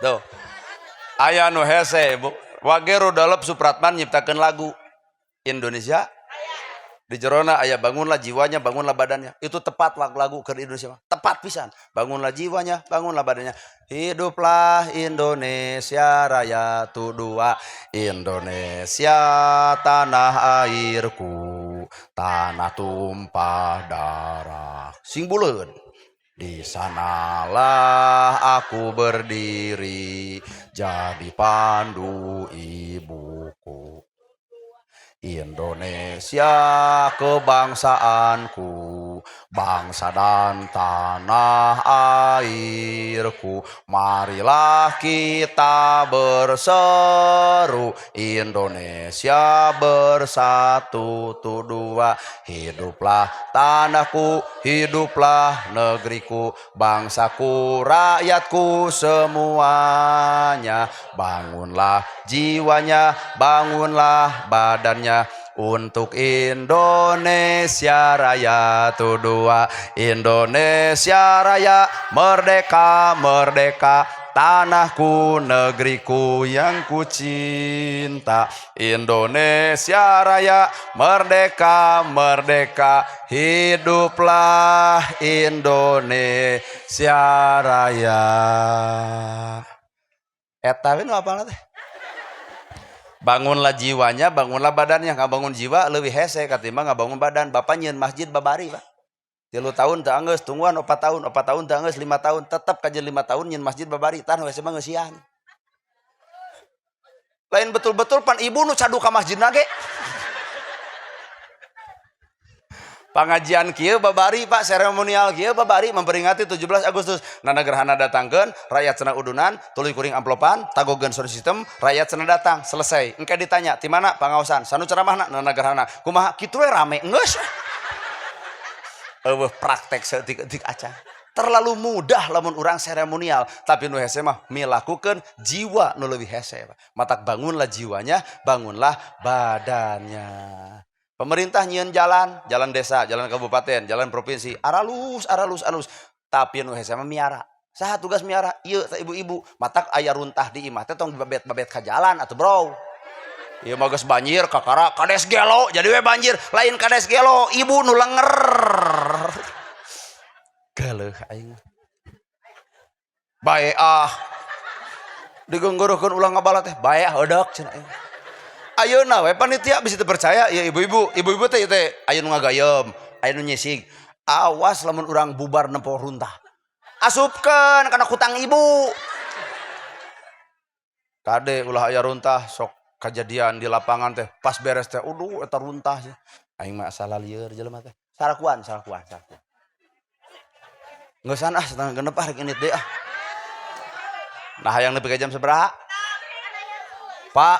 Tuh. Aya nu hese, Bu. Wage Rudolf Supratman nyiptakeun lagu Indonesia. Di jerona aya bangunlah jiwanya, bangunlah badannya. Itu tepat lagu ke Indonesia mah. Tepat pisan. Bangunlah jiwanya, bangunlah badannya. Hiduplah Indonesia Raya tu dua. Indonesia tanah airku, tanah tumpah darah. Sing buleun. Di sanalah aku berdiri, jadi pandu ibuku. Indonesia kebangsaanku, bangsa dan tanah airku. Marilah kita berseru, Indonesia bersatu tu dua. Hiduplah tanahku, hiduplah negeriku, bangsaku, rakyatku semuanya. Bangunlah jiwanya, bangunlah badannya untuk Indonesia Raya tu dua. Indonesia Raya merdeka merdeka, tanahku negeriku yang ku cinta. Indonesia Raya merdeka merdeka, hiduplah Indonesia Raya. Eta we nu apalna teh. Bangunlah jiwanya, bangunlah badannya. Ngabangun jiwa leuwih hese katimbang ngabangun badan. Bapak nyieun masjid babari, Pak. 3 tahun teu anggeus, tungguan 4 tahun, 4 tahun teu anggeus, 5 tahun, tetep kajeun 5 tahun nyieun masjid babari, tah nu hese mah ngeusian. Lain betul-betul pan ibu nu cadu ka masjidna ge. Pangajian kieu babari, Pak, seremonial kieu babari memperingati 17 Agustus. Nana gerhana datangkeun, rakyat cenah udunan, tuluy kuring amplopan, tagogeun sound system, rakyat cenah datang, selesai. Engke ditanya, ti mana pangaosan? Sanu ceramahna nana gerhana. Kumaha kitu we rame geus. Eueuh praktek saeutik-eutik acan. Terlalu mudah lamun urang seremonial, tapi nu hese mah milakukeun jiwa nu leuwih hese. Matak bangunlah jiwanya, bangunlah badannya. Pemerintah nyieun jalan, jalan desa, jalan kabupaten, jalan provinsi, aralus, aralus, aralus. Tapi nu hese mah miara. Saha tugas miara? Ieu teh ibu-ibu. Matak aya runtah di imah teh tong dibabet-babet ka jalan atuh, bro. Ieu mah geus banjir kakara kades gelo, jadi we banjir. Lain kades gelo, ibu nu lenger. Geuleuh aing. Bae ah. Digenggorokeun ulah ngabala teh, bae ah heudeuk cenah aing. Ayeuna we panitia bisa dipercaya ya ibu-ibu, ibu-ibu teh teh aya nu ngagayem, aya nu nyisig. Awas lamun urang bubar nempo runtah. Asupkeun kana kutang ibu. Kade ulah aya runtah sok kajadian di lapangan teh pas beres teh uduh eta runtah. Aing mah salah lieur jelema teh. Sarakuan, sarakuan, sarakuan. Ngeusan ah setengah genep ah rek indit deui ah. Nah hayang nepi ka jam sabaraha? Pak,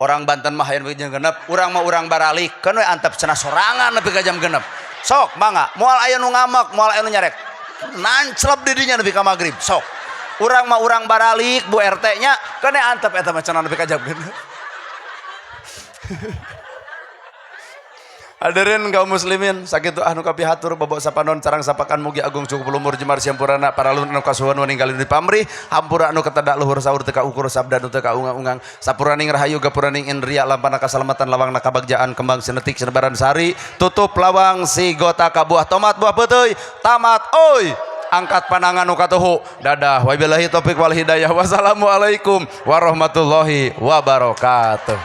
orang Banten mah hayang nepi ka jam genep, urang mah urang baralik, keun we antep cenah sorangan nepi ka jam genep. Sok mangga, moal aya nu ngamek, moal aya nu nyarek. Nancleb di dinya nepi ka magrib, sok. Urang mah urang baralik, Bu RT nya, keun we antep eta mah cenah nepi ka jam genep. Hadirin kaum muslimin, sakitu anu kapihatur babak sapanon carang sapakan mugi agung cukup lumur jemar siampurana para luhur anu kasuhun ninggalin di pamrih hampura anu ketedak luhur saur teu kaukur sabda nu teu kaungang-ungang sapuraning rahayu gapuraning indria lampana kasalamatan lawangna kabagjaan kembang sinetik sinebaran sari tutup lawang sigota ka buah tomat buah peuteuy tamat oi. Angkat panangan nu katuhu. Dadah. Wabillahi taufik wal hidayah. Wassalamualaikum warahmatullahi wabarakatuh.